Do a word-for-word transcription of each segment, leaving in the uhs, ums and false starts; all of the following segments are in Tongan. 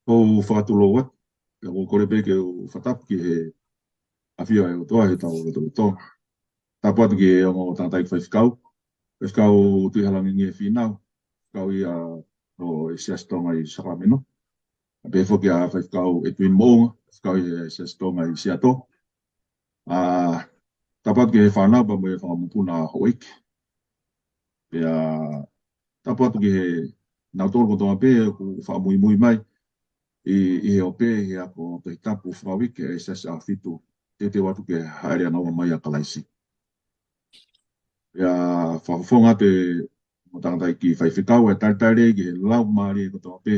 ʻOku ou fakatulou atu, ʻoku ou kole pē ke u fakatapu ki he ʻafio ʻa e ʻOtua he tau lotolotonga. Tapu atu ki he ongo tangataʻeiki faifekau, Faifekau Tuʻihalangingie Fīnau, faifekau ia ʻo e Siasi Tonga ʻi Sacramento. Pehē foki ʻa Faifekau Edwin Moʻunga, faifekau ia ʻo e Siasi Tonga ʻi Seattle. ʻA, tapu atu ki he fānau pea mo e fanga mokopuna houʻeiki. Pea tapu atu ki he nautolu kotoa pē ʻoku fakamuimui mai ʻi, ʻi he ope ʻi he ako Tohitapu fakauike ʻa e Siasi ʻAhofitu, teuteu atu ke hāʻele ʻa naua mai ʻa Kalaisi. Pea fakafofonga atu e ongo tangataʻeiki faifekau e talitali ki he laumālie kotoa pē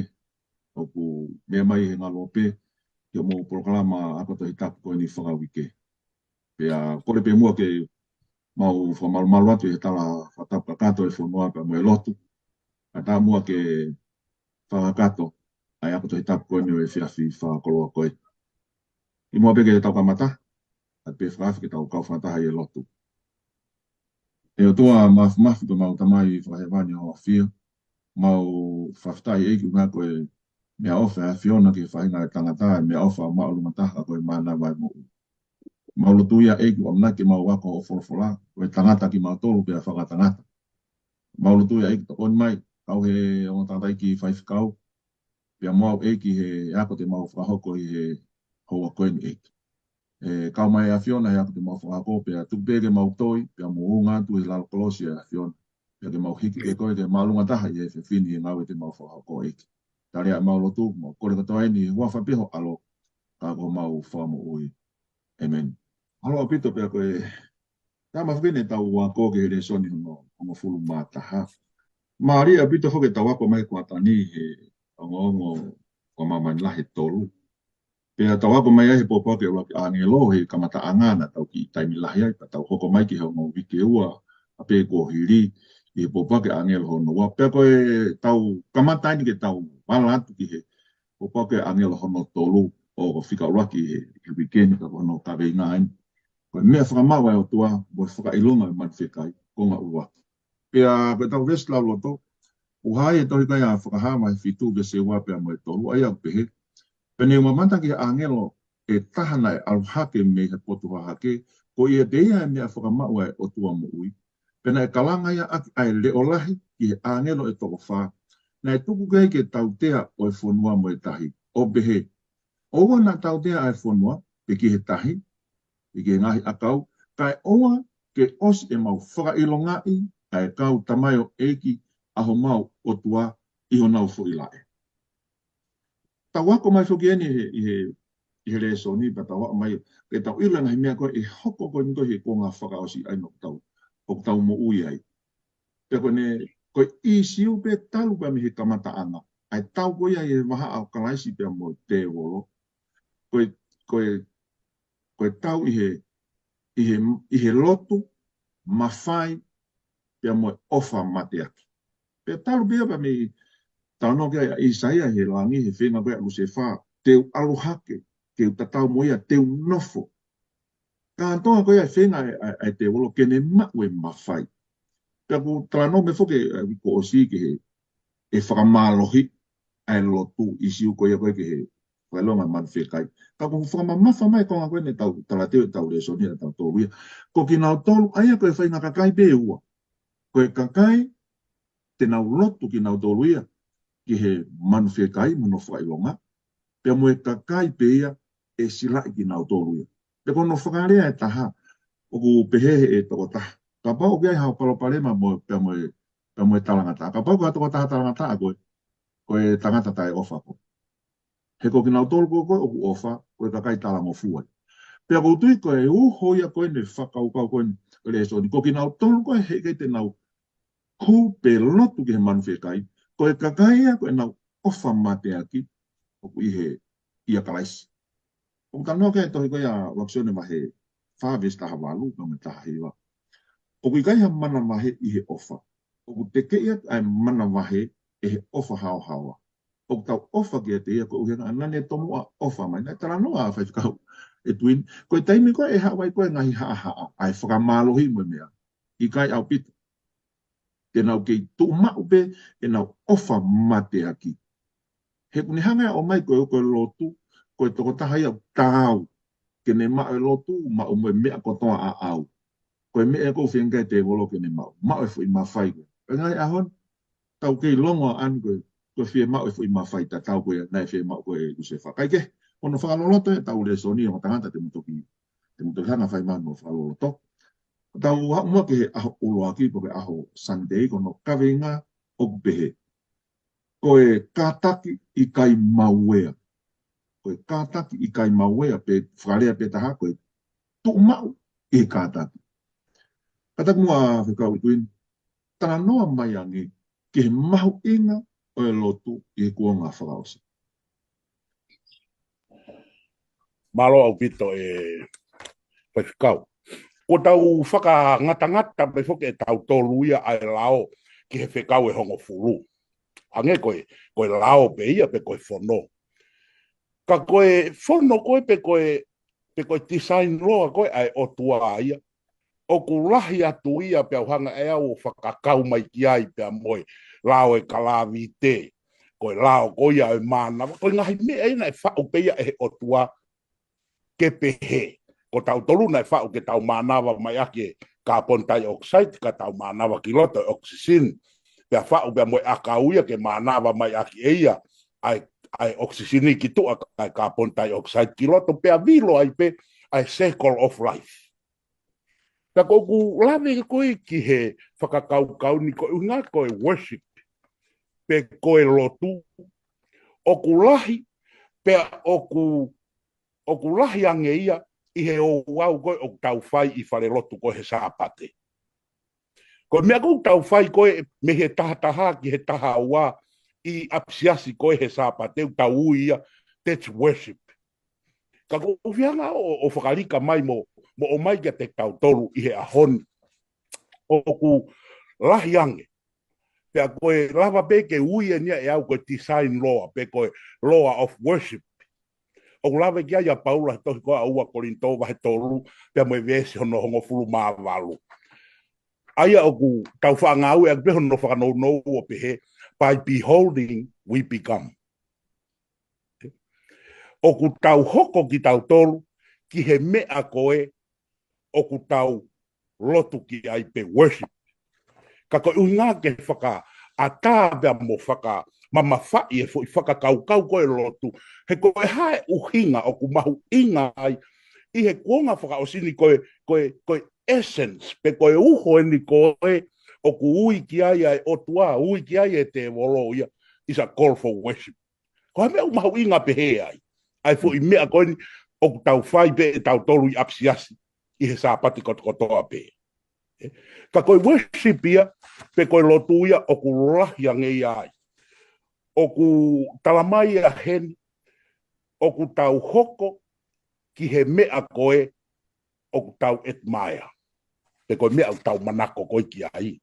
ʻoku meʻa mai he ngalo pē ki hoʻomou polokalama ako Tohitapu ko eni fakauike. Pea kole pē muʻa ke mau fakamalumalu atu he tala fakatapu kakato e fonua pea mo e lotu. Kae ʻatā muʻa ke fakakakato ʻa e ako Tohitapu ko eni ʻo e efiafi fakakoloa ko ē. Kimuʻa pē ke tau kamata, ʻoatu pē fakaafe ke tau kau fakataha ʻi he lotu. ʻE ʻOtua Māfimafi ko homau Tamai Fakahēvani ʻoku ʻafio, mau fakafetaʻi ʻEiki ʻuhinga ko e meʻaʻofa ʻa e ʻAfiona ki he faʻahinga ʻo e tangata, ʻa e meʻaʻofa māʻolunga taha ko e mānava ʻo e moʻui. Mau lotu ia ʻEiki ʻoku ʻamanaki ke mau ako hoʻo folofola, ko e tangata kimautolu pea fakatangata. Mau lotu ia ʻEiki tokoni mai, kau he ongo tangataʻeiki faifekau, pea mo au ʻEiki he ako te mau fakahoko ʻi he houa ko eni ʻEiki. ʻE, kau mai ʻAfiona he ako te mau fakahoko, pea tuku pē ke mau toi, pea mau unga atu he lalo kolosi ʻa e ʻAfiona. Pea ke mau hiki pē koe ke māʻolunga taha ʻi he efiafi ni he ngāue te mau fakahoko ʻEiki. Tali ʻa ʻemau lotu, mau kole kotoa eni he huafa pē ho ʻAlo, ka ko homau Fakamoʻui. ʻĒmeni. Mālō ʻaupito pea ko e taimi foki eni ʻetau ako ki he lēsoni hono hongofulu mā taha. Mālie ʻaupito foki ʻetau ako mai he kuata ni he ongoongo ko e māmani lahi ʻe tolu. Pea tau ako mai ai he pōpoaki ʻuluaki ʻāngelo he kamataʻanga naʻa tau kiʻi taimi lahi ai, pea tau hoko mai ki he ongo uike ua ʻa pē kuo hili ʻi he pōpoaki ʻāngelo hono ua. Pea ko ʻetau kamata eni ke tau ala atu ki he pōpoaki ʻāngelo hono tolu ʻo fika ʻuluaki he, he uike ni ka ko hono kaveinga eni. Ko e meʻa fakamaʻu ʻa e ʻOtua mo e fakaʻilonga ʻo e manu fekai, konga ʻuluaki. Pea ko ʻetau veesi lauloto, ʻoku hā ʻi he tohi ko ia ʻa Fakahā vahe fitu veesi ua pea mo e tolu, ʻa ia ʻoku pehē, Pea ne u mamata ki he ʻāngelo ʻe taha naʻe ʻalu hake mei he potu hahake, ko ia te ia e meʻa fakamaʻu ʻa e ʻOtua moʻui. Pea naʻe kalanga ia ʻaki ʻa e leʻo lahi ki he ʻāngelo ʻe toko fā, naʻe tuku ki ai ke tautea ʻo e fonua mo e tahi, ʻo pehē, ʻOua naʻa tautea ʻa e fonua, pe ki he tahi, pe ki he ngaahi ʻakau, kae ʻoua ke ʻosi ʻemau fakaʻilongaʻi ʻa e kau tamaioʻeiki ʻa homau ʻOtua ʻi honau foʻi laʻe. Tau ako mai foki eni he, ʻi he, ʻi he lēsoni, pea tau ako mai, ke tau ʻilo e ngaahi meʻa ko ē ʻe hoko ko eni ko ē he konga fakaʻosi ʻa eni ʻoku tau, ʻoku tau moʻui ai. Pea ko ʻene, ko e ʻīsiu pē talu pē mei he kamataʻanga, ʻa e tau ko ia ʻi he vahaʻa ʻo Kalaisi pea mo e tēvolo. Ko e, ko e, ko e tau ʻi he, ʻi he, ʻi he lotu, mafai, pea mo e ʻofa mateaki. Pea talu pē ia pea mei he talanoa ko ia ʻa ʻĪsaia he langi, he feinga ko ia ʻa Lusefā, te u ʻalu hake, te u tatau mo ia, te u nofo. Kātoa ko ia e feinga ʻa e, ʻa e, ʻa e tēvolo ke ne maʻu e mafai. Pea ʻoku talanoa mai foki ʻa e uike kuo ʻosi ki he, ʻe fakamālohi ʻa e lotu, ʻīsiu ko ia ko ē ki he fakaʻilonga manu fekai. Ka ʻoku fakamamafa mai e konga ko eni ʻetau talateu ʻetau lēsoni ʻa tautolu ia. Ko kinautolu, ʻa ia ko e faʻahinga kakai pē ʻe ua. Ko e kakai te nau lotu kinautolu ia ki he manu fekai mo hono fakaʻilonga. Pea mo e kakai pē ia ʻe silaʻi kinautolu ia. Pea ko hono fakalea ʻe taha, ʻoku pehē ʻe he tokotaha, kapau ʻoku ʻi ai haʻo palopalema mo, pea mo e, pea mo e talangataʻa. Kapau ko ha tokotaha talangataʻa koe, ko e tangata taʻeʻofa koe. He ko kinautolu ko ē ʻoku ʻofa, ko e kakai talangofua ia. Pea ʻoku ou tui ko e uho ia ko eni e fakakaukau ko eni ʻo e lēsoni. Ko kinautolu ko ē heʻikai te nau hū pe lotu ki he manu fekai, ko e kakai ia ko ʻenau ʻofa mateaki ʻoku ʻi he, ʻia Kalaisi. ʻOku talanoa ki ai e tohi ko ia ʻa ʻuluaki Sione vahe fā veesi taha valu, pea mo e taha hiva. ʻOku ʻikai ha manavahē ʻi he ʻofa. ʻOku tekeʻi atu ʻa e manavahē ʻe he ʻofa haohaoa. ʻOku tau ʻofa kiate ia koeʻuhi he naʻa ne tomuʻa ʻofa mai. Naʻe talanoa ʻa Faifekau Edwin, ko e taimi ko ē ʻe haʻu ai ko ē e ngaahi haʻahaʻa, ʻa e fakamālohi mo e meʻa, ʻikai ʻaupito. Te nau kei tuʻu maʻu pē ʻenau ʻofa mateaki. He ʻoku ne hanga ʻo ʻomai ko e, ko e lotu, ko e tokotaha ia ʻoku taau ke ne maʻu e lotu, maʻu mo e meʻa kotoa ʻaʻau. Ko e meʻa ʻoku feinga e tēvolo ke ne maʻu, maʻu e foʻi mafai ko ē. Pea ngaahi ʻaho ni, tau kei longo ʻa eni ko e, ko e fiemaʻu e foʻi mafai tatau ko ia naʻe fiemaʻu ko ē ʻe Lusefā. Kae kehe, ko hono fakaloloto ʻetau lēsoni ʻo tangata te mo toki, te mo toki hanga fai manu ʻo fakaloloto. Tau haʻu muʻa ki he ʻaho ʻuluaki pe ko e ʻaho Sunday, ko hono kaveinga ʻoku pehē: Ko e kātaki ʻikai mauea. Ko e kātaki ʻikai mauea, pe fakalea pē taha, ko e tuʻu maʻu ʻi he kātaki. Kātaki muʻa Fekau Edwin, talanoa mai ange ki he mahuʻinga ʻo e lotu ʻi he kuonga fakaʻosi. Mālō ʻaupito ē Faifekau. Ko ʻetau fakangatangata pē foki ʻe tautolu ia ʻa e lao ki he fekau ʻe hongofulu. Hangē ko e, ko e lao pē ia pe ko e fono. Ka ko e fono ko ē pe ko e, pe ko e design law ko ē ʻa e ʻOtua ia, ʻoku lahi atu ia pea u hanga ʻe au ʻo fakakau mai ki ai pea mo e lao ʻo e kalāviti, ko e lao ko ia ʻo e mānava, ko e ngaahi meʻa ia naʻe faʻu pē ia ʻe he ʻOtua ke pehē. Ko tautolu naʻe faʻu ke tau mānava mai ʻaki e carbon dioxide, ka tau mānava ki loto e oxygen. Pea faʻu pea mo e ʻakau ia ke mānava mai ʻaki ʻe ia ʻa e, ʻa e oxygen ki tuʻa, ʻa e carbon dioxide ki loto, pea vilo ai pē ʻa e circle of life. Ka ko ʻeku lave ko ē ki he fakakaukau ni, ko e ʻuhinga ko e worship pe ko e lotu, ʻoku lahi, pea ʻoku, ʻoku lahi ange ia ʻi he ouau ko ē ʻoku tau fai ʻi falelotu ko ē he Sāpate. Ko e meʻa ko ē ʻoku tau fai ko ē mei he taha taha ki he taha ua ʻi ʻapisiasi ko ē he Sāpate, ʻoku tau ui ia, that's worship. Ka ko ʻeku fiemaʻu ʻo, ʻo fakalika mai mo, mo ʻomai kiate tautolu ʻi he ʻaho ni, ʻoku lahi ange. Pea ko e lava pē ke ui eni ia ʻe au ko e design law, pe ko e law of worship. ʻOku lave ki ai ʻa Paula he tohi ko ē ʻa ua Kolinitō vahe tolu, pea mo e veesi hono hongofulu mā valu. ʻA ia ʻoku tau faʻa ngāueʻaki pē hono fakanounou ʻo pehē, by beholding we become. ʻOku tau hoko kitautolu ki he meʻa ko ē ʻoku tau lotu ki ai pe worship. Ka ko e ʻuhinga ke fakaʻatā pea mo fakamamafaʻi e foʻi fakakaukau ko ē lotu, he ko e hā e ʻuhinga ʻoku mahuʻinga ai ʻi he kuonga fakaʻosi ni, ko e, ko e, ko e essence, pe ko e uho eni ko ē ʻoku ui ki ai ʻa e ʻOtua, ui ki ai e tēvolo ia, is a call for worship. Ko e hā e meʻa ʻoku mahuʻinga pehē ai ʻa e foʻi meʻa ko eni ʻoku tau fai pē ʻe tautolu ʻi ʻapisiasi ʻi he Sāpate kotokotoa pē. Ka ko e worship ia, pe ko e lotu ia, ʻoku lahi ange ia ai. ʻOku tala mai ʻa heni, ʻoku tau hoko ki he meʻa ko ē ʻoku tau admire. Pe ko e meʻa ʻoku tau manako ko ē ki ai.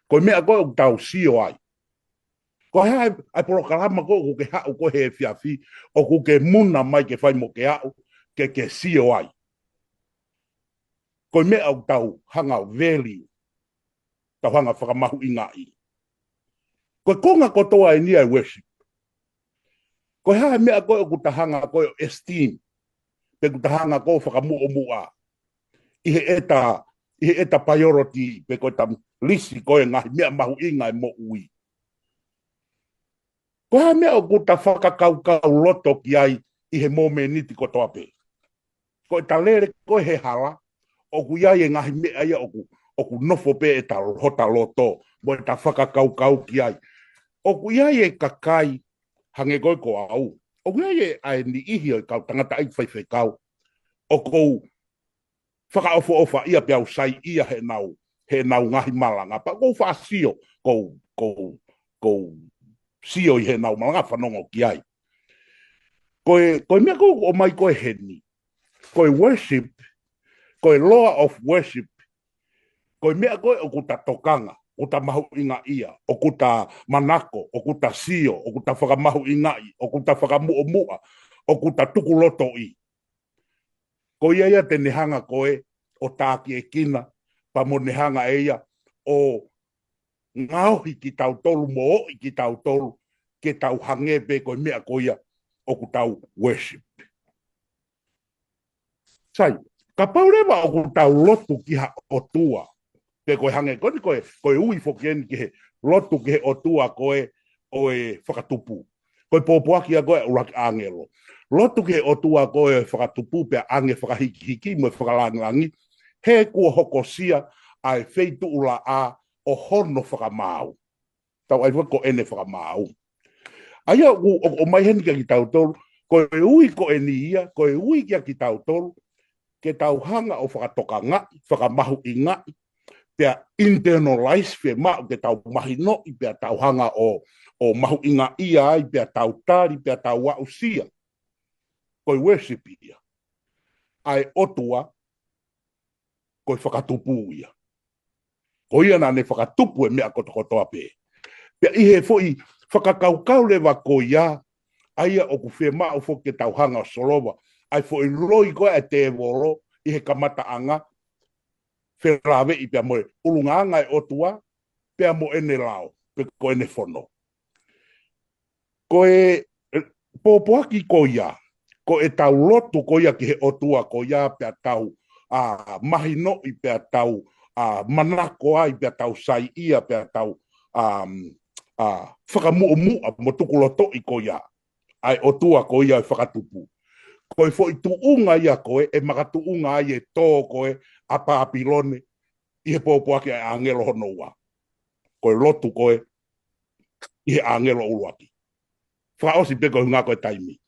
Ko e meʻa ko ē ʻoku tau sio ai. Ko e hā e, ʻa e polokalama ko ē ʻoku ke haʻu ko ē he efiafi, ʻoku ke muna mai ke fai mo ke aʻu, ke ke sio ai. Ko e meʻa ʻoku tau hanga ʻo value, tau hanga ʻo fakamahuʻingaʻi. Ko e konga kotoa eni ia e worship. Ko e hā e meʻa ko ē ʻoku ta hanga ko ē ʻo esteem, pe ʻoku ta hanga ko ē ʻo fakamuʻomuʻa ʻi heʻeta, ʻi heʻeta priority, pe ko ʻeta lisi ko ē ngaahi meʻa mahuʻinga e moʻui. Ko e hā e meʻa ʻoku ta fakakaukau loto ki ai ʻi he momeniti kotoa pē? Ko ʻeta lele ko ē he hala, ʻoku ʻi ai e ngaahi meʻa ia ʻoku, ʻoku nofo pē ʻeta, hota loto, mo ʻeta fakakaukau ki ai. ʻOku ʻi ai e kakai, hangē ko ē ko au, ʻoku ʻi ai e, ʻa e niʻihi ʻo e kau tangataʻeiki faifekau ʻoku ou fakaʻofoʻofa ia pea u saiʻia heʻenau, heʻenau ngaahi malanga. Pea ʻoku ou faʻa sio, ʻoku ou, ʻoku ou, ʻoku ou sio ʻi heʻenau malanga, fanongo ki ai. Ko e, ko e meʻa ko ē ʻoku ʻomai ko ē heni, ko e worship, ko e law of worship, ko e meʻa ko ē ʻoku ta tokanga, ʻoku ta mahuʻingaʻia, ʻoku ta manako, ʻoku ta sio, ʻoku ta fakamahuʻingaʻi, ʻoku ta fakamuʻomuʻa, ʻoku ta tukulotoʻi. Ko ia ia te ne hanga ko ē ʻo tākiekina, pea mo ne hanga ʻe ia ʻo ngaohi kitautolu mo ʻoʻi kitautolu ke tau hangē pē ko e meʻa ko ia ʻoku tau worship. Sai, kapau leva ʻoku tau lotu ki ha ʻotua, pe ko e hangē ko eni ko e, ko e ui foki eni ki he lotu ki he ʻotua ko e ʻo e fakatupu. Ko e pōpoaki ia ko e ʻuluaki ʻāngelo. Lotu ki he ʻotua ko e fakatupu pea ʻange fakahikihiki mo e fakalāngilangi, he kuo hokosia ʻa e feituʻulaʻā ʻo hono fakamaau. Tau ʻai foki ko ʻene fakamaau. ʻA ia ʻoku, ʻoku ʻomai heni kia kitautolu, ko e ui ko eni ia, ko e ui kia kitautolu, ke tau hanga ʻo fakatokangaʻi, fakamahuʻingaʻi, pea internalize, fiemaʻu ke tau mahinoʻi, pea tau hanga ʻo, ʻo mahuʻingaʻia ai, pea tau tali, pea tau aʻusia. Ko e worship ia. ʻA e ʻotua, ko e fakatupu ia. Ko ia naʻa ne fakatupu e meʻa kotokotoa pē. Pea ʻi he foʻi fakakaukau leva ko ia, ʻa ia ʻoku fiemaʻu foki ke tau hanga ʻo solova, ʻa e foʻi loi ko ē ʻa e tēvolo ʻi he kamataʻanga, felāveʻi pea mo e ʻulungaanga ʻo e ʻotua, pea mo ʻene lao, pe ko ʻene fono. Ko e, e, pōpoaki ko ia, ko e tau lotu ko ia ki he ʻotua ko ia pea tau, ʻa, mahinoʻi pea tau, ʻa, manako ai pea tau saiʻia pea tau, ʻa, ʻa, fakamuʻomuʻa mo tukulotoʻi ko ia, ʻa e ʻotua ko ia ʻo e fakatupu. Ko e foʻi tuʻunga ia ko ē, ʻe makatuʻunga ai e tō ko ē ʻa Pāpilone, ʻi he pōpoaki ʻa e ʻāngelo hono ua. Ko e lotu ko ē, ʻi he ʻāngelo ʻuluaki. Fakaʻosi pē ko e ʻuhinga ko e taimi.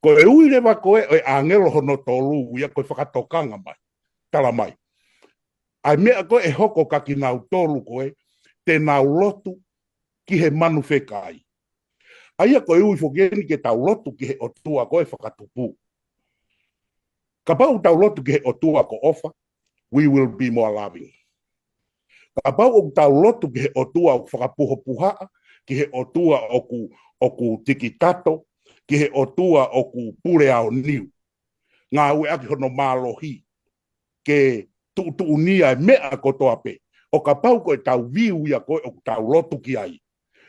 Ko e ui leva ko ē, ʻo e ʻāngelo hono tolu ia ko e fakatokanga mai. Tala mai. ʻA e meʻa ko ē ʻe hoko kia kinautolu ko ē, te nau lotu ki he manu fekai. ʻA ia ko e ui foki eni ke tau lotu ki he ʻotua ko e fakatupu. Kapau tau lotu ki he ʻotua ko ʻofa, we will be more loving. Kapau ʻoku tau lotu ki he ʻotua ʻoku fakapuhopuhaʻa, ki he ʻotua ʻoku, ʻoku tikitato, ki he ʻotua ʻoku pule aoniu. Ngāueʻaki hono mālohi, ke tuʻutuʻunia e meʻa kotoa pē. ʻO kapau ko e tau view ia ko ē ʻoku tau lotu ki ai.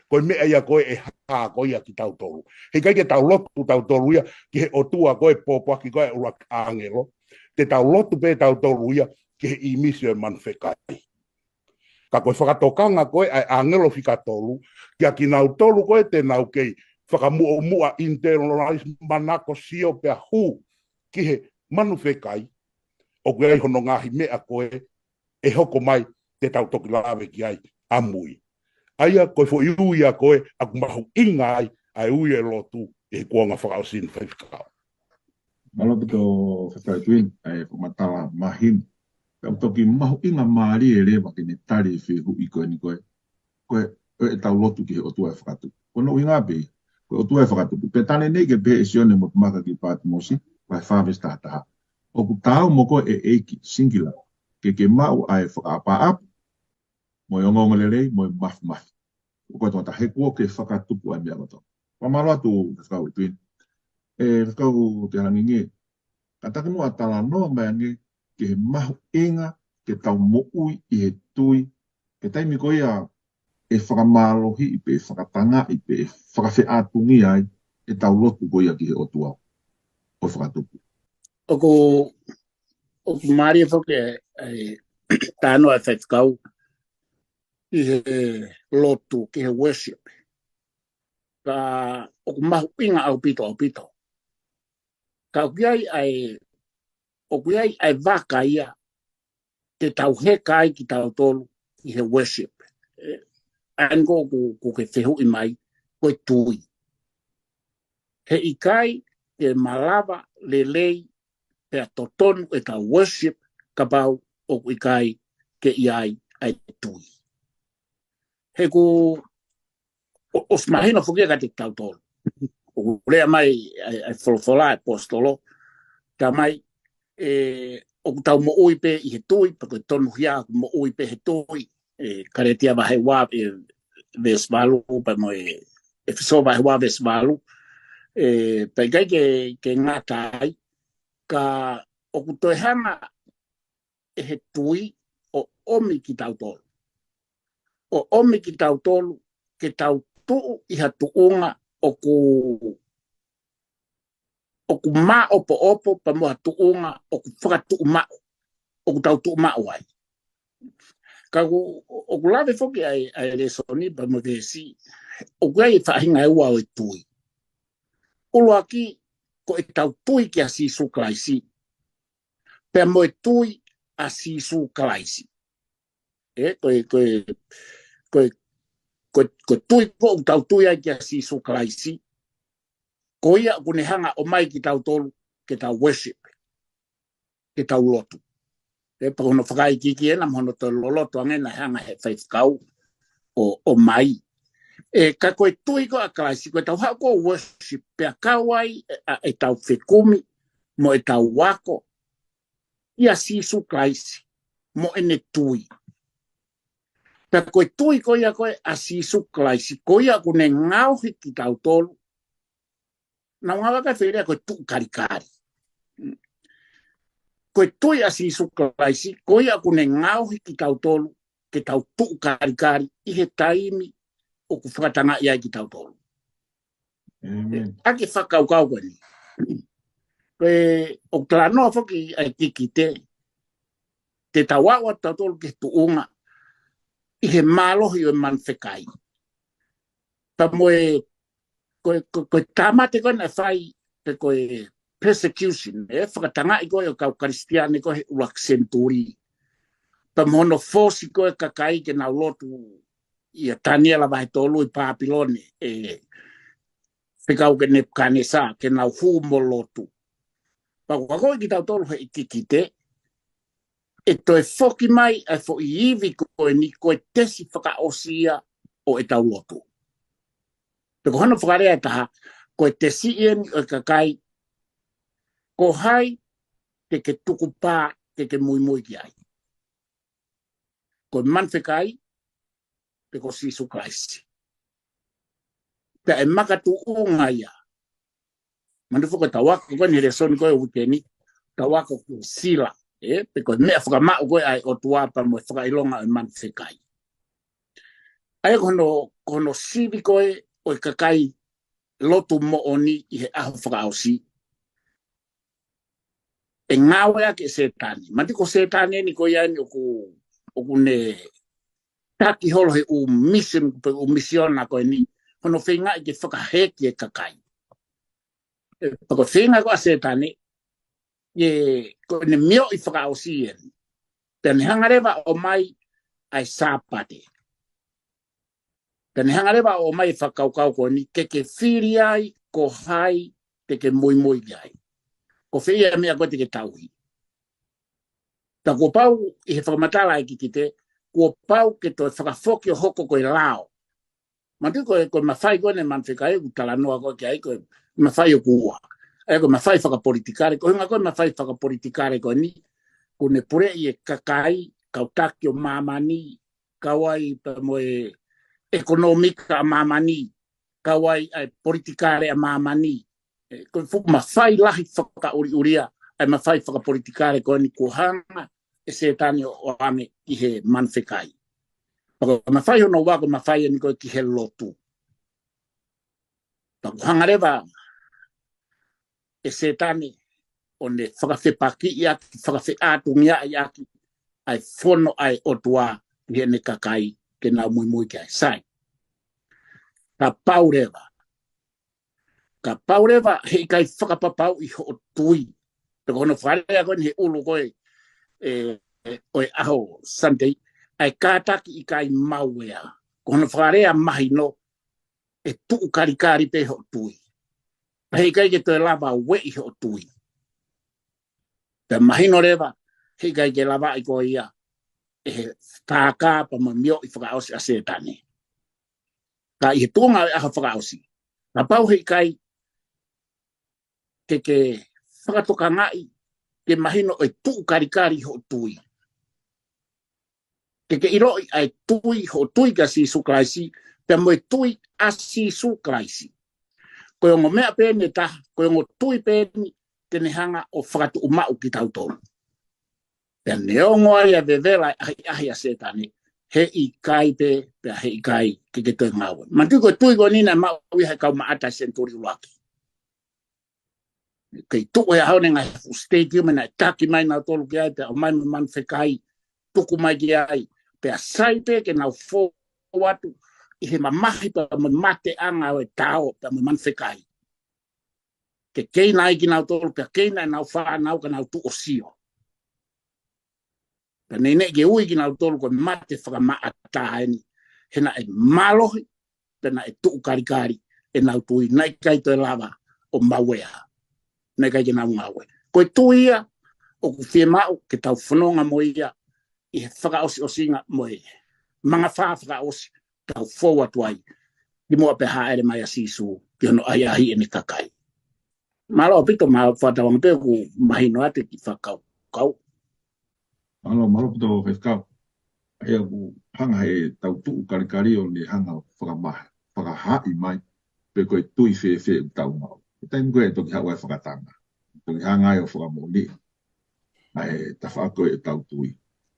Ko e meʻa ia ko ē ʻe hā ko ia kia kitautolu. He ʻikai ke tau lotu tautolu ia ki he ʻotua ko ē pōpoaki ko ē ʻuluaki ʻāngelo. Te tau lotu pē tautolu ia ki he ʻīmisi ʻo e manu fekai. Ka ko e fakatokanga ko ē ʻa e ʻāngelo fika tolu, kia kinautolu ko ē te nau kei fakamuʻomuʻa internalize manako sio pea hū ki he manu fekai, ʻoku ʻi ai hono ngaahi meʻa ko ē ʻe hoko mai te tau toki lave ki ai ʻamui. ʻA ia ko e foʻi ui ia ko ē ʻoku mahuʻinga ai ʻa e ui e lotu ʻi he kuonga fakaʻosi ni, Faifekau. Mālō ʻaupito Faifekau Tuini, ʻa e fakamatala mahino. Ka ʻoku toki mahuʻinga mālie leva ke ne tali e fehuʻi ko eni ko ē. Ko e, ko e tau lotu ki he ʻotua ʻo e fakatupu. Ko hono ʻuhinga pē ia, ko e ʻotua ʻo e fakatupu. Pea tali ʻeni ke pehē ʻe Sione Motuʻamaka ki Pātimosi, vahe fā veesi taha taha. ʻOku taau mo koe ʻe ʻEiki, singular, ke ke maʻu ʻa e fakaʻapaʻapa, mo e ongoongolelei, mo e māfimafi. ʻO koe tokotaha he kuo ke fakatupu ʻa e meʻa kotoa. Fakamālō atu Faifekau Tuini. ʻE Faifekau Tehalangingi, kātaki muʻa talanoa mai ange ki he mahuʻinga ke tau moʻui ʻi he tui, he taimi ko ia ʻe fakamālohiʻi pē, ʻe fakatangaʻi pē, ʻe fakafeʻātungia ai e tau lotu ko ia ki he ʻotua ʻo e fakatupu. ʻOku, ʻoku mālie foki e, e talanoa ʻa e Faifekau ʻi he lotu ki he worship. Ka ʻoku mahuʻinga ʻaupito, ʻaupito. Ka ʻoku ʻi ai ʻa e, ʻoku ʻi ai ʻa e vaka ia te tau heka ai kitautolu ʻi he worship. ʻE, ʻa eni ko ē ʻoku, ʻoku ke fehuʻi mai, ko e tui. He ʻikai ke malava lelei pea totonu e tau worship kapau ʻoku ʻikai ke ʻi ai ʻa e tui. He ʻoku, ʻo, ʻosi mahino foki ia kiate kitautolu. ʻOku lea mai ʻa e, ʻa e folofola ʻa e ʻaposetolo, tala mai, ʻe, ʻoku tau moʻui pē ʻi he tui, pea ko e tonuhia ʻoku moʻui pē he tui. ʻE, Kalētia vahe ua, ʻe, veesi valu, pea mo e, ʻEfesō vahe ua veesi valu. ʻE, pea ʻikai ke, ke ngata ai, ka ʻoku toe hanga ʻe he tui ʻo ʻomi kitautolu. ʻO ʻomi kitautolu ke tau tuʻu ʻi ha tuʻunga ʻoku, ʻoku māʻopoʻopo pea mo ha tuʻunga ʻoku fakatuʻumaʻu, ʻoku tau tuʻumaʻu ai. Ka ʻoku, ʻoku lave foki ʻa e, ʻa e lēsoni pea mo e veesi, ʻoku ʻi ai e faʻahinga ʻe ua ʻo e tui. ʻUluaki, ko ʻetau tui kia Sīsū Kalaisi, pea mo e tui ʻa Sīsū Kalaisi. ʻE, ko e, ko e, ko e, ko e, ko e tui ko ʻoku tau tui ai kia Sīsū Kalaisi, ko ia ʻoku ne hanga ʻo ʻomai kitautolu ke tau worship, ke tau lotu. ʻE, pea ko hono fakaikiiki ena mo hono toe loloto ange naʻe hanga he faifekau ʻo, ʻo ʻomai. ʻE, ka ko e tui ko ʻa Kalaisi, ko ʻetau haʻu ko ʻo worship, pea kau ai ʻa, ʻa ʻetau fekumi mo ʻetau ako ʻia Sīsū Kalaisi mo ʻene tui. Pea ko e tui ko ia ko ē ʻa Sīsū Kalaisi, ko ia ʻoku ne ngaohi kitautolu. Naʻa ngā waka fēlea ko e tuʻu kalikali. Ko e tui ʻa Sīsū Kalaisi, ko ia ʻoku ne ngaohi kitautolu ke tau tuʻu kalikali ʻi he taimi ʻoku fakatangaʻi ai kitautolu. ʻAmeni. ʻA e fakakaukau ko eni. Ko e, ʻoku talanoa foki ʻa e kikite, te tau aʻu atu tautolu ki he tuʻunga ʻi he mālohi ʻo e manu fekai. Pea mo e, ko e, ko e, ko e tāmate ko ē naʻe fai, pe ko e persecution, ʻe fakatangaʻi ko ē ʻo e kau Kalisitiane ko ē he ʻuluaki senituli. Pea mo hono fōsi ko ē e kakai ke nau lotu ʻia Taniela vahe tolu ʻi Pāpilone, ʻe fekau ke Nepukanesa, ke nau hū mo lotu. Pea ʻoku akoʻi kitautolu he kikite, ʻe toe foki mai ʻa e foʻi ivi ko eni ko e tesi fakaʻosi ia ʻo ʻetau lotu. Pe ko hono fakalea ʻe taha, ko e tesi eni ʻo e kakai, ko hai te ke tukupā, te ke muimui ki ai. Ko e manu fekai, pe ko Sīsū Kalaisi. Pea ʻe makatuʻunga ia. Manatuʻi foki ʻetau ako ko eni he lēsoni ko ē uike ni, ʻetau ako ko e sila, ʻe, pe ko e meʻa fakamaʻu ko ē ʻa e ʻOtua pea mo e fakaʻilonga ʻo e manu fekai. ʻA ia ko hono, ko hono sivi ko ē ʻo e kakai lotu moʻoni ʻi he ʻaho fakaʻosi, ʻe ngāueʻaki ʻe Sētane. Manatuʻi ko Sētane eni ko ia eni ʻoku, ʻoku ne taki holo he ʻū mission, pe ʻū misiona ko eni, hono feingaʻi ke fakahēʻi e kakai. ʻE, pea ko e feinga ko ē ʻa Sētane, ʻe, ko ʻene mioʻi fakaʻosi eni. Pea ne hanga leva ʻo ʻomai ʻa e Sāpate. Pea ne hanga leva ʻo ʻomai e fakakaukau ko eni, ke ke fili ai ko hai te ke muimui ki ai. Ko fē ia e meʻa ko ē te ke tauhi. Pea kuo pau ʻi he fakamatala ʻa e kikite, kuo pau ke toe fakafoki ʻo hoko ko e lao. Manatuʻi ko e, ko e mafai ko eni manu fekai ʻoku talanoa ko ē ki ai ko e mafai ʻoku ua. ʻA ia ko e mafai fakapolitikale, ko e ʻuhinga ko e mafai fakapolitikale ko eni, ʻoku ne puleʻi e kakai, kau taki ʻo māmani, kau ai pea mo e ʻekonōmika ʻa māmani, kau ai ʻa e politikale ʻa māmani. ʻE, ko e fuʻu mafai lahi fakaʻuliʻulia ʻa e mafai fakapolitikale ko eni kuo hanga ʻe Sētane ʻo ʻoange ki he manu fekai. Pea ko e mafai hono ua ko e mafai eni ko ē ki he lotu. Pea kuo hanga leva ʻe Sētane ʻo ne fakafepakiʻi ʻaki, fakafeʻātungiaʻi ʻaki ʻa e fono ʻa e ʻOtua ki heʻene kakai ke nau muimui ki ai. Sai. Kapau leva, kapau leva heʻikai fakapapauʻi hoʻo tui. Pe ko hono fakalea ko eni he ʻulu ko ē, ʻe, ʻe, ʻo e ʻaho Sunday, ʻa e kātaki ʻikai maʻu ia. Ko hono fakalea mahino, ʻe tuʻu kalikali pē hoʻo tui. Pea heʻikai ke toe lava ueʻi hoʻo tui. Pea mahino leva, heʻikai ke lavaʻi koe ia ʻe he tākā pea mo e mioʻi fakaʻosi ʻa Sētane. Ka ʻi he tuʻunga ʻo e ʻaho fakaʻosi, kapau heʻikai ke ke fakatokangaʻi, ke mahino ʻe tuʻu kalikali hoʻo tui. Ke ke ʻiloʻi ʻa e tui, hoʻo tui kia Sīsū Kalaisi, pea mo e tui ʻa Sīsū Kalaisi. Ko e ongo meʻa pē eni ʻe taha, ko e ongo tui pē eni te ne hanga ʻo fakatuʻumaʻu kitautolu. Pea neongo ai ʻa e vevela ʻa e ʻahiʻahi ʻa Sētane, he ʻikai pē, pea he ʻikai ke ke toe ngāue. Manatuʻi ko e tui ko eni naʻe maʻu ia he kau maʻata senituli ʻuluaki. Kei tuʻu he ʻaho ni e ngaahi fuʻu stadium naʻe taki mai nautolu ki ai, pea ʻomai mo e manu fekai, tuku mai ki ai, pea sai pē ke nau fou atu ʻi he mamahi pea mo e mateʻanga ʻo e tao pea mo e manu fekai. Ke keina ai kinautolu, pea keina ʻenau fānau ka nau tuʻu ʻo sio. Pea neʻineʻi ke ui kinautolu ko e mate fakamaʻata eni, he naʻe mālohi, pea naʻe tuʻu kalikali ʻenau tui, naʻe ʻikai toe lava ʻo maueʻa. Naʻe ʻikai ke nau ngāue. Ko e tui ia ʻoku fiemaʻu ke tau fononga mo ia ʻi he fakaʻosiʻosinga mo e mangafā fakaʻosi, tau fou atu ai. Kimuʻa pea hāʻele mai ʻa Sīsū ki hono ʻahiʻahiʻi ʻene kakai. Mālō ʻaupito, mālō fakatauange pē ʻoku mahino atu e kiʻi fakakaukau. Mālō, mālō ʻaupito Faifekau. ʻA ia ʻoku hanga he tau tuʻu kalikali ʻo ne hanga ʻo fakamaha, fakahaaʻi mai pe ko e tui fēfē ʻoku tau maʻu. He taimi ko ē ʻe toki haʻu ai e fakatanga. Toki hanga ai ʻo fakamoʻoni ʻa e tafaʻaki ʻo e tau tui.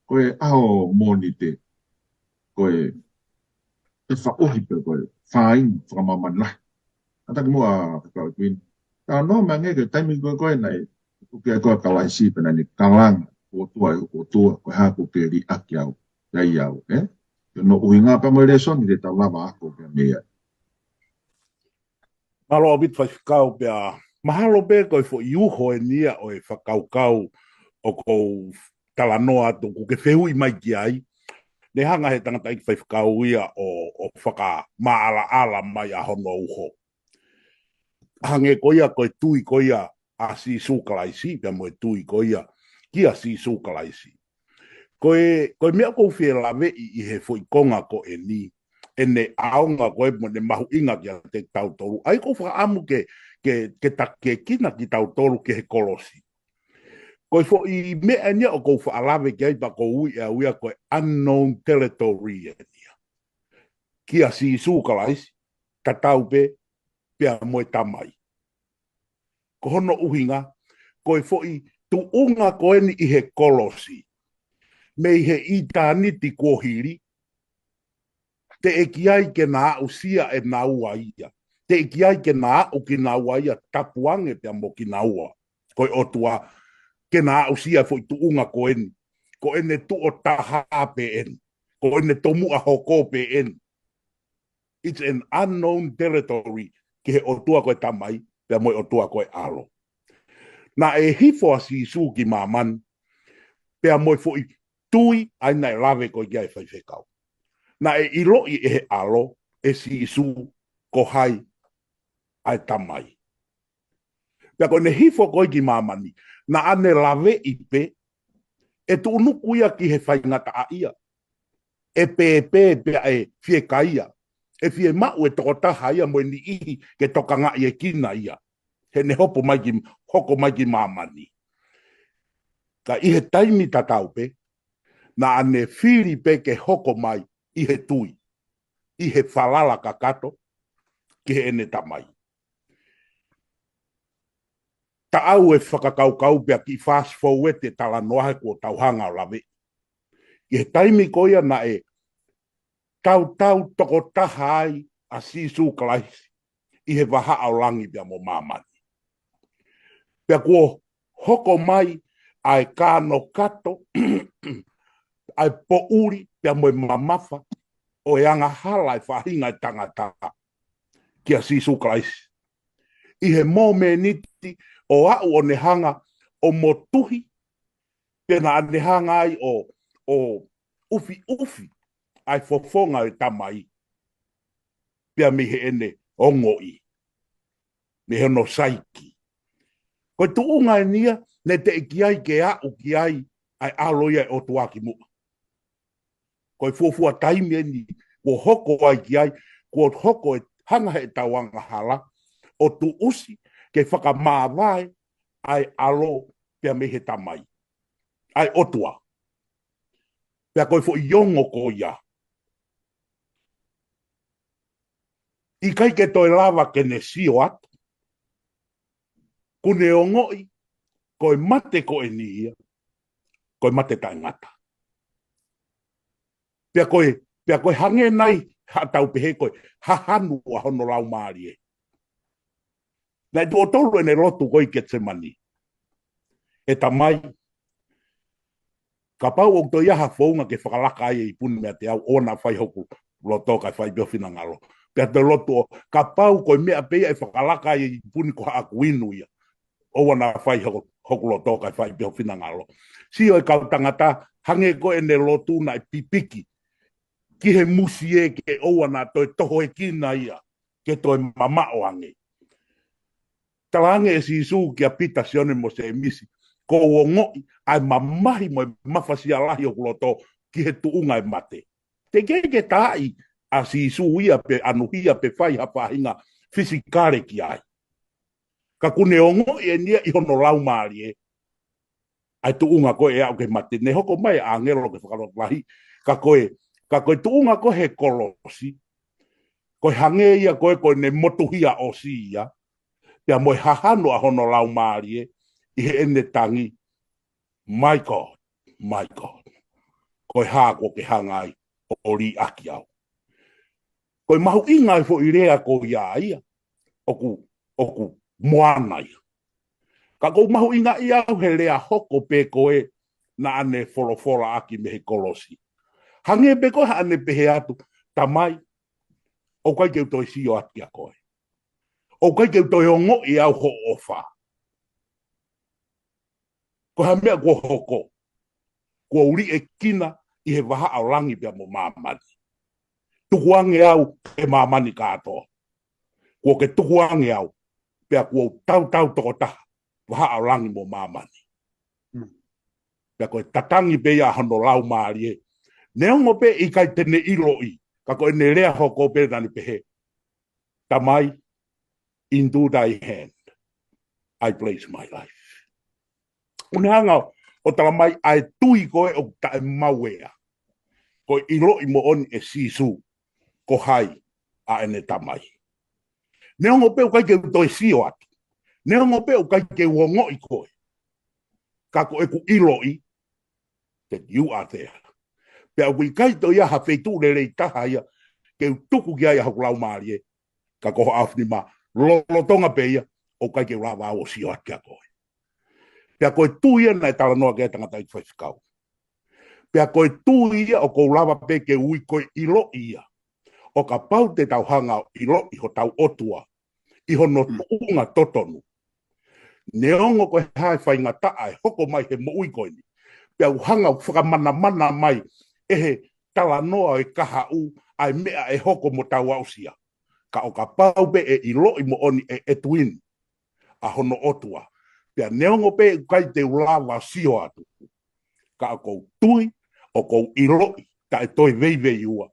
Ko e ʻaho Mōnite, ko e, e faʻuhi pe ko e fāinga fakamāmani lahi. ʻA ia kimuʻa Faifekau Kuini. Talanoa mai angē ki he taimi ko ē ko ē naʻe, ʻoku ʻi ai ko ē ʻa Kalaisi pea naʻa ne kalanga, ʻOtua ʻe hoku ʻOtua, ko e hā kuo ke liʻaki au, ʻiate au, ē? Ko hono ʻuhinga pea mo e lēsoni te tau lava ako pea mei ai. Mālō ʻaupito Faifekau, pea mahalo pē ko e foʻi uho eni ia ʻo e fakakaukau ʻoku ou talanoa atu ʻoku ke fehuʻi mai ki ai. Ne hanga he tangataʻeiki Faifekau ia ʻo, ʻo fakamaʻalaʻala mai ʻa hono uho. Hangē ko ia ko e tui ko ia ʻa Sīsū Kalaisi, pea mo e tui ko ia kia Sīsū Kalaisi. Ko e, ko e meʻa ʻoku ou fie laveʻi ʻi he foʻi konga ko eni, ʻene ʻaonga ko ē mo ʻene mahuʻinga kiate kitautolu. ʻA ia ʻoku ou fakaʻamu ke, ke, ke takiekina kitautolu ki he kolosi. Ko e foʻi meʻa eni ia ʻoku ou faʻa lave ki ai pea ʻoku ou ui ʻe au ia ko e unknown territory eni ia. Kia Sīsū Kalaisi, tatau pē, pea mo e Tamai. Ko hono ʻuhinga, ko e foʻi tuʻunga ko eni ʻi he kolosi. Mei he ʻitāniti kuo hili, teʻeki ai ke na aʻusia ʻe naua ia. Teʻeki ai ke na aʻu kinaua ia, tapu ange pea mo kinaua. Ko e ʻOtua, ke na aʻusia e foʻi tuʻunga ko eni. Ko ʻene tuʻo taha pē eni. Ko ʻene tomuʻa hoko pē eni. It's an unknown territory ki he ʻOtua ko e Tamai, pea mo e ʻOtua ko e ʻAlo. Naʻe hifo ʻa Sīsū ki māmani, pea mo e foʻi tui ʻa ia naʻe lave ko ē ki ai e Faifekau. Naʻe ʻiloʻi ʻe he ʻAlo, ʻe Sīsū, ko hai ʻa e Tamai. Pea ko ʻene hifo ko ē ki māmani, naʻa ne laveʻi pē, ʻe tuʻunuku ia ki he faingataʻaʻia. ʻE pēpē pea ʻe fiekaia. ʻE fiemaʻu e tokotaha ia mo e niʻihi ke tokangaʻiekina ia. Heʻene hopo mai ki, hoko mai ki māmani. Ka ʻi he taimi tatau pē, naʻa ne fili pē ke hoko mai ʻi he tui, ʻi he falala kakato ki heʻene Tamai. Taʻau e fakakaukau pea kiʻi fast forward e talanoa he kuo tau hanga ʻo lave. ʻI he taimi ko ia naʻe tautau tokotaha ai ʻa Sīsū Kalaisi ʻi he vahaʻa ʻo langi pea mo māmani. Pea kuo hoko mai ʻa e kanokato, ʻa e poʻuli pea mo e mamafa ʻo e angahala e faʻahinga e tangata kia Sīsū Kalaisi. ʻI he momeniti ʻo aʻu ʻo ne hanga ʻo motuhi, pea naʻa ne hanga ai ʻo, ʻo ʻufiʻufi ʻa e fofonga e Tamai, pea mei heʻene ongoʻi, mei hono saiki. Ko e tuʻunga eni ia, naʻe teʻeki ai ke aʻu ki ai ʻa e ʻAlo ia ʻo e ʻOtua kimuʻa. Ko e fuofua taimi eni, kuo hoko ai ki ai, kuo hoko e hanga heʻetau angahala, ʻo tuʻusi ke fakamāvae ʻa e ʻAlo pea mei he Tamai. ʻA e ʻOtua. Pea ko e foʻi ongo ko ia. ʻIkai ke toe lava ke ne sio atu. Kuo ne ongoʻi, ko e mate ko eni ia, ko e mate taʻengata. Pea ko e, pea ko e hangē nai haʻatau pehē ko e hahanu ʻa hono laumālie. Naʻe tuʻo tolu ʻene lotu ko ē ʻi Ketisemani. ʻE Tamai, kapau ʻoku toe ʻi ai ha founga ke fakalaka ai e ipuni meiate au, ʻoua naʻa fai hoku loto kae fai pē ho finangalo. Pea toe lotu ʻo, kapau ko e meʻa pē ia ʻe fakalaka ai e ipuni ko haʻaku inu ia, ʻoua naʻa fai hoku, hoku loto kae fai pē ho finangalo. Sio e kau tangata, hangē ko ʻene lotu naʻe pipiki ki he musie ke ʻoua naʻa toe tohoekina ia, ke toe mamaʻo ange. Talaange ʻe Sīsū kia Pita, Sione mo Sēmisi, kuo u ongoʻi ʻa e mamahi mo e mafasia lahi ʻoku loto ki he tuʻunga e mate. Teʻeki ke taaʻi ʻa Sīsū ia pe ʻanuhia pe fai ha faʻahinga fisikale ki ai. Ka kuo ne ongoʻi ʻeni ia ʻi hono laumālie ʻa e tuʻunga ko ē ʻe aʻu ki he mate. Ne hoko mai ʻāngelo ke fakalotolahi. Ka ko e, ka ko e tuʻunga ko ē he kolosi, ko e hangē ia ko ē ko ʻene motuhia ʻosi ia, pea mo e hahanu ʻa hono laumālie ʻi heʻene tangi, "My God, my God, ko e hā kuo ke hanga ai ʻo liʻaki au?" Ko e mahuʻinga e foʻi lea ko ia ia, ʻoku, ʻoku moana ia. Ka ʻoku ou mahuʻingaʻia au he lea hoko pē ko ē naʻa ne folofola ʻaki mei he kolosi. Hangē pē ko ē haʻane pehē atu, "Tamai, ʻoku ʻikai ke u toe sio atu kia koe. ʻOku ʻikai ke u toe ongoʻi au hoʻo ʻofa. Ko e hā e meʻa kuo hoko? Kuo u liʻekina ʻi he vahaʻa ʻo langi pea mo māmani. Tukuange au ki māmani kātoa. Kuo ke tukuange au, pea kuo u tautau tokotaha vahaʻa ʻo langi mo māmani." Hmm. Pea ko e tatangi pē ia hono laumālie. Neongo pē ʻikai te ne ʻiloʻi, ka ko ʻene lea hoko pē naʻa ne pehē, "Tamai, into thy hand I place my life." ʻOku ne hanga ʻo talamai ʻa e tui ko ē ʻoku taʻemaueʻa, ko e ʻiloʻi moʻoni ʻe Sīsū ko hai ʻa ʻene Tamai. Neongo pē ʻoku ʻikai ke u toe sio atu, neongo pē ʻoku ʻikai ke u ongoʻi koe, ka ko ʻeku ʻiloʻi that you are there. Pea ʻoku ʻikai toe ʻi ai ha feituʻu lelei taha ia ke u tuku ki ai ʻa hoku laumālie, ka ko ho ʻaofinima lolotonga pē ia, ʻoku ʻikai ke u lava au ʻo sio atu kia koe. Pea ko e tui ia naʻe talanoa ki ai e tangataʻeiki faifekau. Pea ko e tui ia ʻoku ou lava pē ke ui ko e ʻiloʻi ia. ʻO kapau te tau hanga ʻo ʻiloʻi hotau ʻOtua ʻi hono tuʻunga totonu, neongo ko e hā e faingataʻa ʻe hoko mai he moʻui ko eni, pea ʻoku hanga ʻo fakamanamana mai ʻe he talanoa ʻo e kahaʻu ʻa e meʻa ʻe hoko mo tau aʻusia. Ka ʻo kapau pē ʻe ʻiloʻi moʻoni ʻe Edwin ʻa hono ʻOtua, pea neongo pē ʻoku ʻikai te u lava sio atu, ka ʻoku ou tui, ʻoku ou ʻiloʻi taʻe toe veiveiua,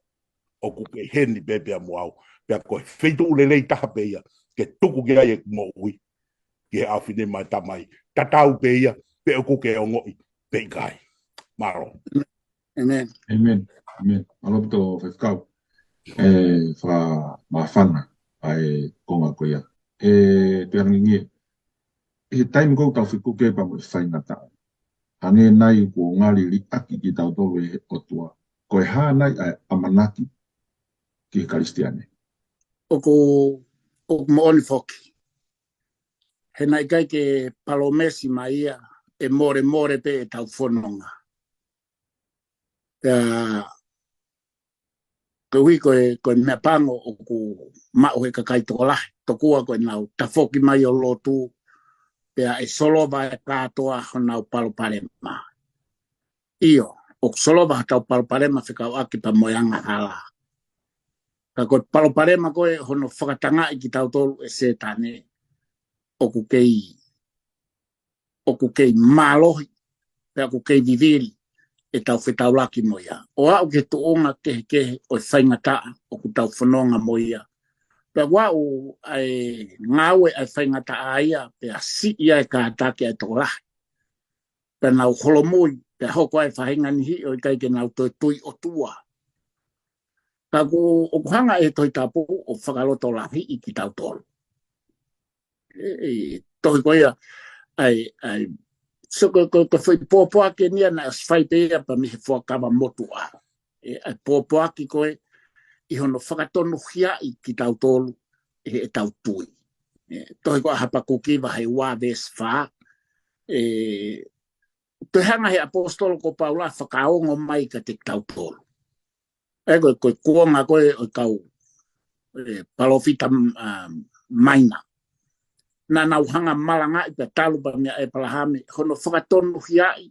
ʻoku kei heni pē pea mo au. Pea ko e feituʻu lelei taha pē ia ke tuku ki ai ʻeku moʻui ki he ʻaofinima e Tamai, tatau pē ia pe ʻoku ke ongoʻi pe ʻikai. Mālō. ʻĒmeni. ʻĒmeni. ʻĒmeni. Mālō ʻaupito faifekau. ʻE fakamāfana ʻa e konga ko ia. ʻE Tuʻihalangingie, ʻi he taimi ko ē ʻoku tau fekuki ai pea mo e faingataʻa, hangē nai kuo ngali liʻaki kitautolu ʻe he ʻOtua, ko e hā nai ʻa e ʻamanaki ki he Kalisitiane? ʻOku, ʻoku moʻoni foki. He naʻe ʻikai ke palōmesi mai ia ʻe molemole pē ʻetau fononga. Pea koeʻuhi ko e, ko e meʻapango ʻoku maʻu he kakai tokolahi, tokua ko ʻenau tafoki mai ʻo lotu, pea ʻe solova e kātoa honau palopalema. ʻIo, ʻoku solova hotau palopalema fekauʻaki pea mo e angahala. Ka ko e palopalema ko ē hono fakatangaʻi kitautolu ʻe Sētane, ʻoku kei ʻoku kei mālohi, pea ʻoku kei vivili ʻetau fetaulaki mo ia. ʻO aʻu ki he tuʻunga kehekehe ʻo e faingataʻa ʻoku tau fononga mo ia. Pea ʻoku aʻu ʻa e ngāue ʻa e faingataʻa ia, pea siʻi ʻa e kātaki ʻa e tokolahi. Pea nau holomui, pea hoko ʻa e faʻahinga niʻihi ʻo ʻikai ke nau toe tui ʻOtua. Ka ʻoku, ʻoku hanga ʻe he Tohi Tapu ʻo fakalotolahiʻi kitautolu. ʻE, ʻe, tohi ko ia, ʻai, ʻai, so ko, ko, ko e foʻi pōpoaki eni ia naʻe ʻosi fai pē ia pea mei he Fuakava Motuʻa. ʻa e pōpoaki ko ē ʻi hono fakatonuhiaʻi kitautolu ʻe heʻetau tui. ʻE, tohi ko Hapakuki vahe ua veesi fā. ʻE, toe hanga he ʻaposetolo ko Paula fakaongo mai kiate kitautolu. ʻE, ko e, ko e kuonga ko ē ʻo e kau, ʻe, palōfita, um, maina. Naʻa nau hanga malangaʻi pea talu pea meia ʻEpalahame, hono fakatonuhiaʻi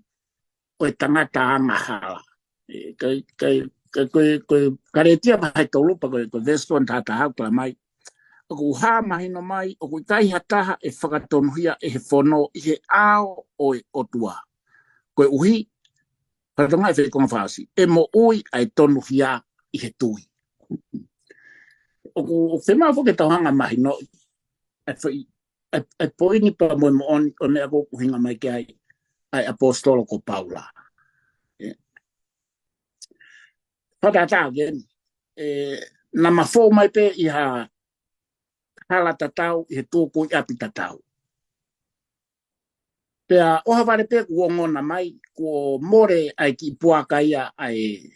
ʻo e tangata angahala. ʻE, kai, kai, kai, ko e, ko e Kalētia vahe tolu pea ko e, ko e veesi tolu taha taha ʻoku tala mai. ʻOku hā mahino mai, ʻoku ʻikai ha taha ʻe fakatonuhia ʻe he fono ʻi he ʻao ʻo e ʻOtua. Koeʻuhi, fatongia ʻe fei konga fāsi, ʻe moʻui ʻa e tonuhia ʻi he tui. ʻOku, ʻoku fiemaʻu foki ke tau hanga mahinoʻi ʻa e foʻi, ʻa e, ʻa e poini pea mo e moʻoni ʻo e meʻa ʻoku ʻuhinga mai ki ai ʻa e ʻaposetolo ko Paula. ʻE. Fakatātā again, ʻe, naʻa ma fou mai pē ʻi ha hala tatau, ʻi he tukuʻi ʻapi tatau. Pea ʻohovale pē kuo ongona mai, kuo mole ʻa e kiʻi puaka ia ʻa e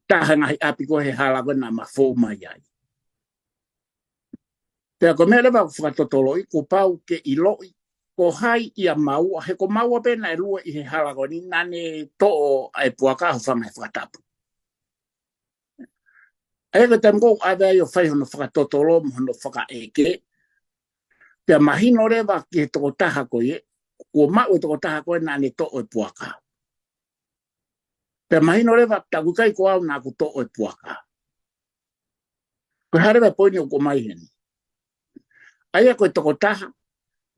taha ngaahi ʻapi ko ē he hala ko ē naʻa ma fou mai ai. Pea ko e meʻa leva ʻoku fakatotoloʻi, kuo pau ke ʻiloʻi ko hai ia maua, he ko maua pē naʻe lue ʻi he hala ko eni naʻa ne toʻo ʻa e puaka hūfanga he fakatapu. ʻA ia ko e taimi ko ē ʻoku ʻave ai ʻo fai hono fakatotolo mo hono fakaʻeke, pea mahino leva ki he tokotaha ko ē, kuo maʻu e tokotaha ko ē naʻa ne toʻo e puaka. Pea mahino leva tā ʻoku ʻikai ko au naʻa ku toʻo e puaka. Ko e hā leva e poini ʻoku ʻomai heni? ʻA ia ko e tokotaha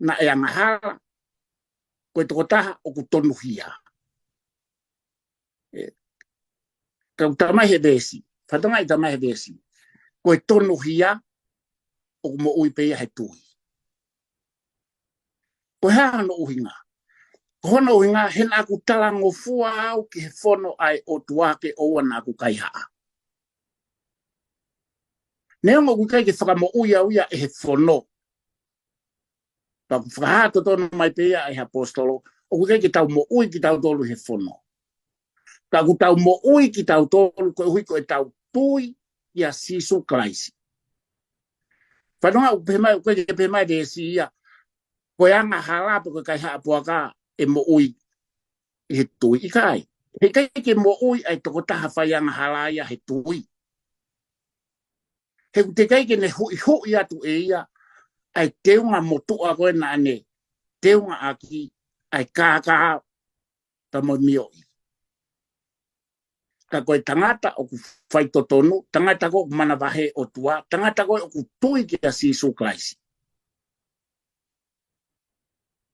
naʻe angahala, ko e tokotaha ʻoku tonuhia. ʻE, ka ʻoku tala mai he veesi, fatongia ʻi tala mai he veesi, ko e tonuhia ʻoku moʻui pē ia he tui. Ko e hā hono ʻuhinga? Ko hono ʻuhinga, he naʻa ku talangofua au ki he fono ʻa e ʻOtua ke ʻoua naʻa ku kaihaʻa. Neongo ʻoku ʻikai ke fakamoʻui au ia ʻe he fono. Pea ʻoku fakahā totonu mai pē ia ʻe he ʻaposetolo, ʻoku ʻikai ke tau moʻui kitautolu he fono. Ka ʻoku tau moʻui kitautolu koeʻuhi ko ʻetau tui ʻia Sīsū Kalaisi. Fatongia ʻoku pehē mai, ʻoku ʻikai ke pehē mai veesi ia, ko e angahala pe ko e kaihaʻa puaka ʻe moʻui ʻi he tui, ʻikai. He ʻikai ke moʻui ʻa e tokotaha fai angahala ia he tui. He ʻoku teʻeki ai ke ne huʻihuʻi atu ʻe ia ʻa e teunga motuʻa ko ē naʻa ne teungaʻaki, ʻa e kākā pea mo e mioʻi. Ka ko e tangata ʻoku faitotonu, tangata ko ē ʻoku manavahē ʻOtua, tangata ko ē ʻoku tui kia Sīsū Kalaisi.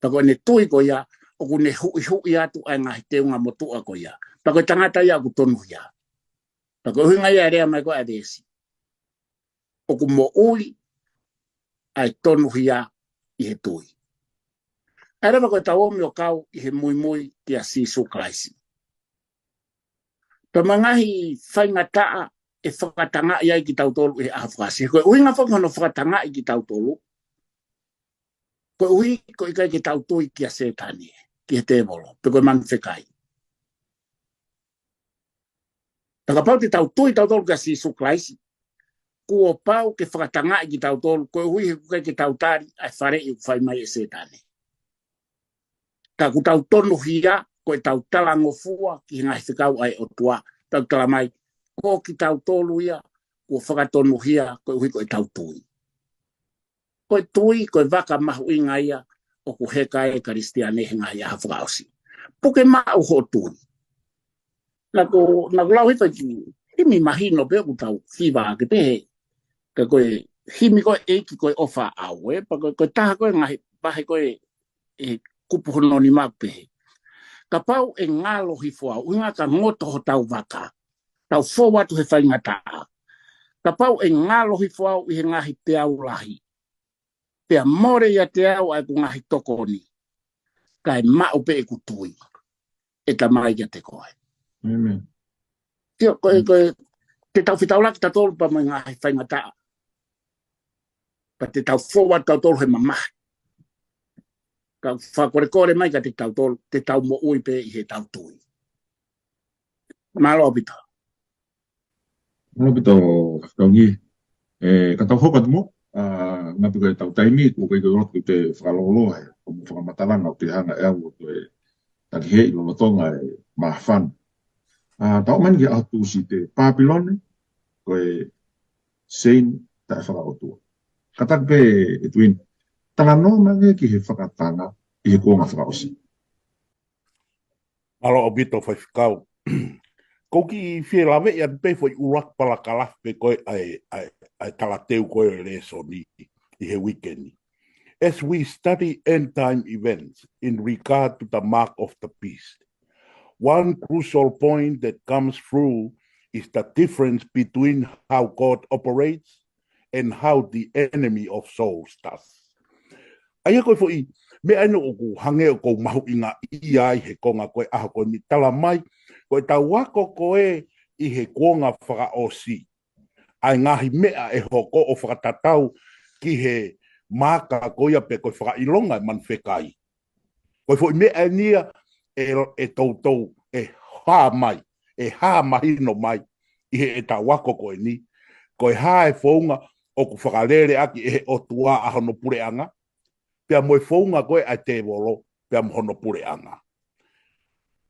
Pea ko ʻene tui ko ia, ʻoku ne huʻihuʻi atu ʻa e ngaahi teunga motuʻa ko ia. Pea ko e tangata ia ʻoku tonuhia. Pea ko e ʻuhinga ia e lea mai ko ē ʻa e veesi, ʻoku moʻui ʻa e tonuhia ʻi he tui. ʻA ia leva ko ʻetau ō mai ʻo kau ʻi he muimui kia Sīsū Kalaisi. Pea mo e ngaahi faingataʻa ʻe fakatangaʻi ai kitautolu ʻi he ʻaho fakaʻosi. Ko e ʻuhinga foki hono fakatangaʻi kitautolu, koeʻuhi ko e ʻikai ke tau tui kia Sētane, ki he tēvolo, pe ko e manu fekai. Pea kapau te tau tui tautolu kia Sīsū Kalaisi, kuo pau ke fakatangaʻi kitautolu, koeʻuhi he ʻoku ʻikai ke tau tali ʻa e faleʻi ʻoku fai mai ʻe Sētane. Ka ʻoku tau tonuhia, ko ʻetau talangofua ki he ngaahi fekau ʻa e ʻOtua, tau tala mai, ko kitautolu ia, kuo fakatonuhia, koeʻuhi ko ʻetau tui. Ko e tui, ko e vaka mahuʻinga ia ʻoku heka e Kalisitiane he ngaahi ʻaho fakaʻosi. Puke maʻu hoʻo tui. Naʻa ku, naʻa ku lau hifo ki he himi mahino pē ʻoku tau hiva ke pehē. Ka ko e himi ko ē ʻEiki ko e ʻofa au, ē, pea ko e, ko e taha ko ē ngaahi vahe ko ē ʻe kupu hono nima pehē. Kapau ʻe ngalo hifo au, ʻuhinga ka ngoto hotau vaka, tau fou atu he faingataʻa. Kapau ʻe ngalo hifo au ʻi he ngaahi peau lahi, pea mole ʻiate au ʻa ʻeku ngaahi tokoni, kae maʻu pē ʻeku tui, ʻe Tamai, kiate koe. ʻĒmeni. Sio, ko e, ko e, te tau fetaulaki tautolu pea mo e ngaahi faingataʻa. Pea te tau fou atu tautolu he mamahi. Ka fakakolekole mai kiate tautolu, te tau moʻui pē ʻi heʻetau tui. Mālō ʻaupito. Mālō ʻaupito, Kaungi. Ē, ka tau hoko atu mo, ā, ngā pika ʻetau taimi, ko e kai ko lotu te fakalolo, ē, ko mo fakamatalanga ʻo te hanga ʻe au ʻo te taki hei lolotonga e māfana. Ā, tau mani ki ʻaho Tūsite, Papilone, ko e sein taʻe fakaʻotua. Ka taki pē e tuin, talanoa mai ange ki he fakatanga ʻi he kuonga fakaʻosi. Mālō ʻaupito Faifekau. Ko e kiʻi fie laveʻi atu pē foʻi ʻuluaki palakalafi pē ko ē ʻa e, ʻa e, ʻa e talateu ko ē ʻo e lēsoni ʻi he uike ni. As we study end time events in regard to the mark of the beast, one crucial point that comes through is the difference between how God operates and how the enemy of souls does. ʻA ia ko e foʻi meʻa ʻeni ʻoku hangē ʻoku ou mahuʻingaʻia ai he konga ko e ʻaho ko eni, tala mai, ko ʻetau ako ko ē ʻi he kuonga fakaʻosi, ʻa e ngaahi meʻa ʻe hoko ʻo fakatatau ki he maaka ko ia pe ko e fakaʻilonga e manu fekai. Ko e foʻi meʻa ʻeni ia ʻe, ʻe toutou, ʻe hā mai, ʻe hā mahino mai ʻi heʻetau ako ko eni. Ko e hā e founga ʻoku fakalele ʻaki ʻe he ʻOtua ʻa hono puleʻanga, pea mo e founga ko ē ʻa e tēvolo, pea mo hono puleʻanga.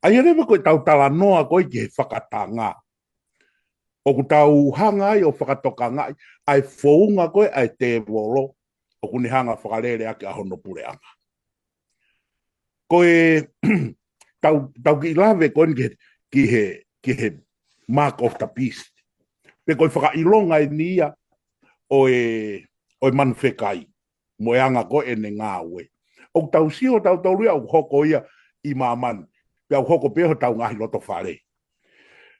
ʻA ia leva ko ʻetau talanoa ko ē ki he fakatanga, ʻoku tau hanga ai ʻo fakatokangaʻi ʻa e founga ko ē ʻa e tēvolo, ʻoku ne hanga fakalele ʻaki ʻa hono puleʻanga. Ko e tau, tau kiʻi lave ko eni ki he, ki he, ki he mark of the beast. Pe ko e fakaʻilonga ʻeni ia ʻo e, ʻo e manu fekai, mo e anga ko ē ʻene ngāue. ʻOku tau sio tautolu ia ʻoku hoko ia ʻi māmani, pea ʻoku hoko pē hotau ngaahi loto fale.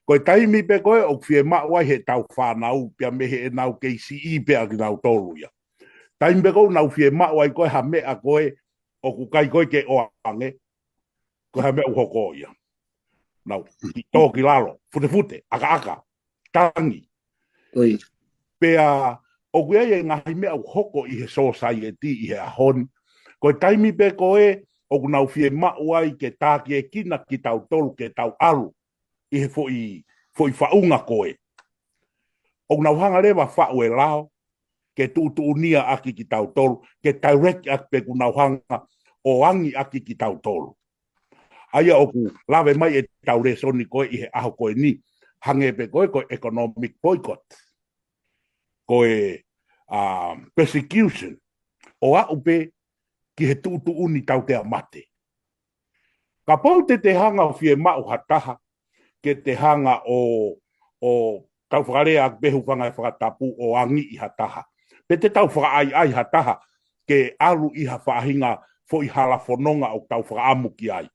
Ko e taimi pē ko ē ʻoku fiemaʻu ai heʻetau fānau, pea mei heʻenau kei siʻi pē ʻa kinautolu ia. Taimi pē ko ē ʻoku nau fiemaʻu ai ko ē ha meʻa ko ē ʻoku kai ko ē ke ʻoange, ko e hā e meʻa ʻoku hoko ia? Nau kiʻi tō ki lalo, futefute, ʻakaʻaka, tangi. Pea ʻoku ʻi ai e ngaahi meʻa ʻoku hoko ʻi he sōsaieti ʻi he ʻaho ni. Ko e taimi pē ko ē ʻoku nau fiemaʻu ai ke tākiekina kitautolu ke tau ʻalu ʻi he foʻi, foʻi faʻunga ko ē, ʻoku nau hanga leva faʻu e lao ke tuʻutuʻunia ʻaki kitautolu, ke direct ʻaki pe ʻoku nau hanga ʻo angi ʻaki kitautolu. ʻA ia ʻoku lave mai ʻetau lēsoni ko ē ʻi he ʻaho ko eni, hangē pē ko ē ko e economic boycott, ko e, ā, persecution, ʻo aʻu pē ki he tuʻutuʻuni tautea mate. Kapau te te hanga ʻo fiemaʻu ha taha ke te hanga ʻo, ʻo tau fakalea ʻaki pē, hūfanga he fakatapu, ʻo angiʻi ha taha, pe te tau fakaʻaiʻai ha taha ke ʻalu ʻi ha faʻahinga foʻi hala fononga ʻoku tau fakaʻamu ki ai,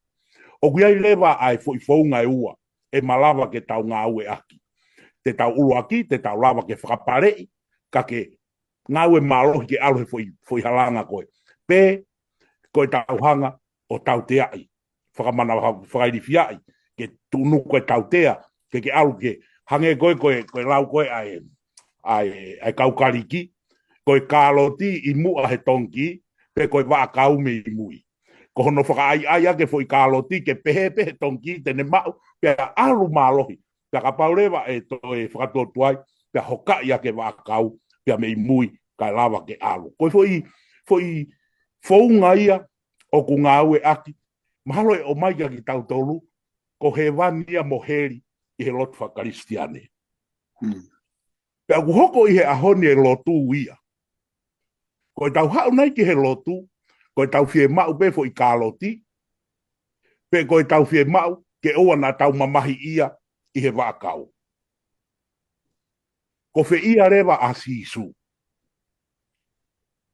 ʻoku ʻi ai leva ʻa e foʻi founga ʻe ua ʻe malava ke tau ngāue ʻaki. Te tau ʻuluaki, te tau lava ke fakapaleʻi, ka ke ngāue mālohi ke ʻalu he foʻi, foʻi halanga ko ē. Pe ko ʻetau hanga ʻo tauteaʻi, fakamana-, fakailifiaʻi, ke tuʻunuku e tautea, ke ke ʻalu ke, hangē ko ē, ko e, ko e lau ko ē ʻa e, ʻa e, ʻa e kau Kaliki, ko e kāloti ʻi muʻa he tongikī, pe ko e vaʻakau mei mui. Ko hono fakaʻaiʻai ʻaki e foʻi kāloti ke pehē pē he tongikī te ne maʻu, pea ʻalu mālohi. Pea kapau leva ʻe toe fakatuotuai, pea hokaʻi ʻaki e vaʻakau, pea mei mui, kae lava ke ʻalu. Ko e foʻi, foʻi founga ia ʻoku ngāue ʻaki, mahalo ʻe ʻomai kia kitautolu, ko hēvani ia mo heli ʻi he lotu fakakalisitiane. Pea ʻoku hoko ʻi he ʻaho ni e lotu ia. Ko ʻetau haʻu nai ki he lotu, ko ʻetau fiemaʻu pē foʻi kāloti, pe ko ʻetau fiemaʻu ke ʻoua naʻa tau mamahiʻia ʻi he vaʻakau. Ko fē ia leva ʻa Sīsū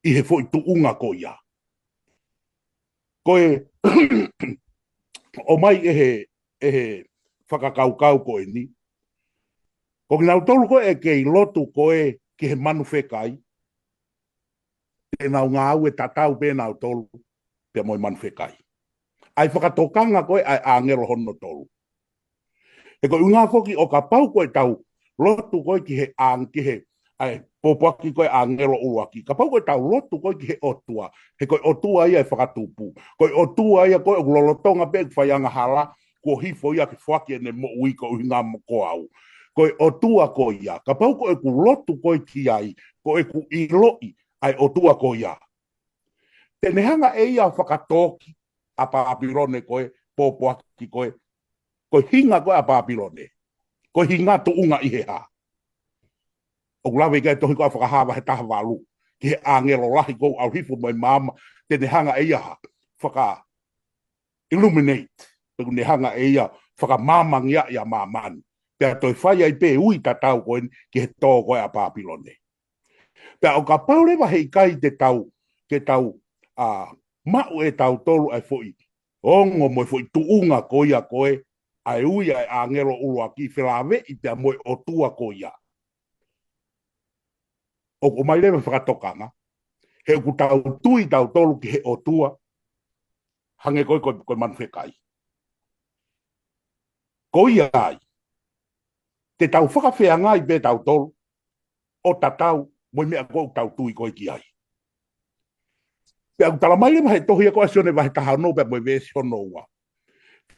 ʻi he foʻi tuʻunga ko ia? Ko e ʻomai ʻe he, ʻe he fakakaukau ko eni, ko kinautolu ko ē ʻe kei lotu ko ē ki he manu fekai, te nau ngāue tatau pē nautolu pea mo e manu fekai. ʻA e fakatokanga ko ē ʻa e ʻāngelo hono tolu. He ko e ʻuhinga foki ʻo kapau ko ʻetau lotu ko ē ki he ʻāng-, ki he, ʻa e pōpoaki ko ē ʻāngelo ʻuluaki, kapau ko ʻetau lotu ko ē ki he ʻOtua, he ko e ʻOtua ia ʻe fakatupu. Ko e ʻOtua ia ko ē ʻoku lolotonga pē ʻeku fai angahala, kuo hifo ia ke foaki ʻene moʻui koeʻuhi mo koe au. Ko e ʻOtua ko ia, kapau ko ʻeku lotu ko ē ki ai, ko ʻeku ʻiloʻi ʻa e ʻOtua ko ia. Te ne hanga ʻe ia ʻo fakatōki ʻa Pāpilone ko ē, pōpoaki ko ē, ko e hinga ko ē ʻa Pāpilone. Ko e hinga tuʻunga ʻi he hā. ʻOku lave ki ai e tohi ko ē ʻa Fakahā vahe taha valu. Ki he ʻāngelo lahi ko ē ʻalu hifo mei māmani, te ne hanga ʻe ia ʻo faka-illuminate. Pe ʻoku ne hanga ʻe ia ʻo fakamāmangia ʻa māmani. Pea toe fai ai pē ui tatau ko eni ki he tō ko ē ʻa Pāpilone. Pea ʻo kapau leva he ʻikai te tau, ke tau, ʻa, maʻu ʻe tautolu ʻa e foʻi ongo mo e foʻi tuʻunga ko ia ko ē, ʻa e ui ʻa e ʻāngelo ʻuluaki felāveʻi pea mo e ʻOtua ko ia. ʻOku ʻomai leva e fakatokanga, he ʻoku tau tui tautolu ki he ʻOtua, hangē ko ē ko e, ko e manu fekai. Ko ia ai, te tau fakafeangai pē tautolu, ʻo tatau mo e meʻa ko ē ʻoku tau tui ko ē ki ai. Pea ʻoku talamai leva he tohi ia ko ē ʻa Sione vahe taha ono pea mo e veesi hono ua.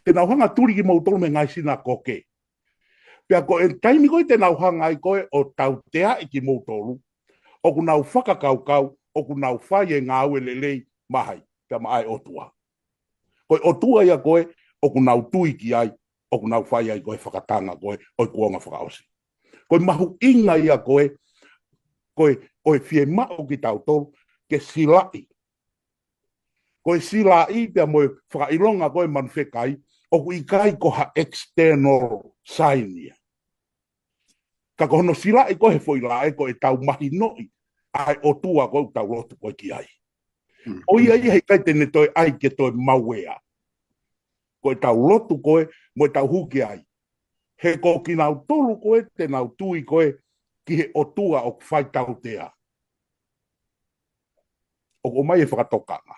Te nau hanga ʻo tuli kimoutolu mei he ngaahi sinakoke. Pea ko e taimi ko ē te nau hanga ai ko ē ʻo tauteaʻi kimoutolu, ʻoku nau fakakaukau, ʻoku nau fai e ngāue lelei maʻa hai, pea maʻa e ʻOtua. Ko e ʻOtua ia ko ē, ʻoku nau tui ki ai, ʻoku nau fai ai ko ē fakatanga ko ē, ʻo e kuonga fakaʻosi. Ko e mahuʻinga ia ko ē, ko e, ko e fiemaʻu kitautolu, ke silaʻi. Ko e silaʻi pea mo e fakaʻilonga ko ē manu fekai, ʻoku ʻikai ko ha external sign ia. Ka ko hono silaʻi ko ē he foʻi laʻe ko ʻetau mahinoʻi ʻa e ʻOtua ko ē ʻoku tau lotu ko ē ki ai. Mm. ʻO ia ia he ʻikai te ne toe ʻai ke toe mauea. Ko ʻetau lotu ko ē mo ʻetau hū ki ai. He ko kinautolu ko ē te nau tui ko ē ki he ʻOtua ʻoku fai tautea. ʻOku ʻomai e fakatokanga.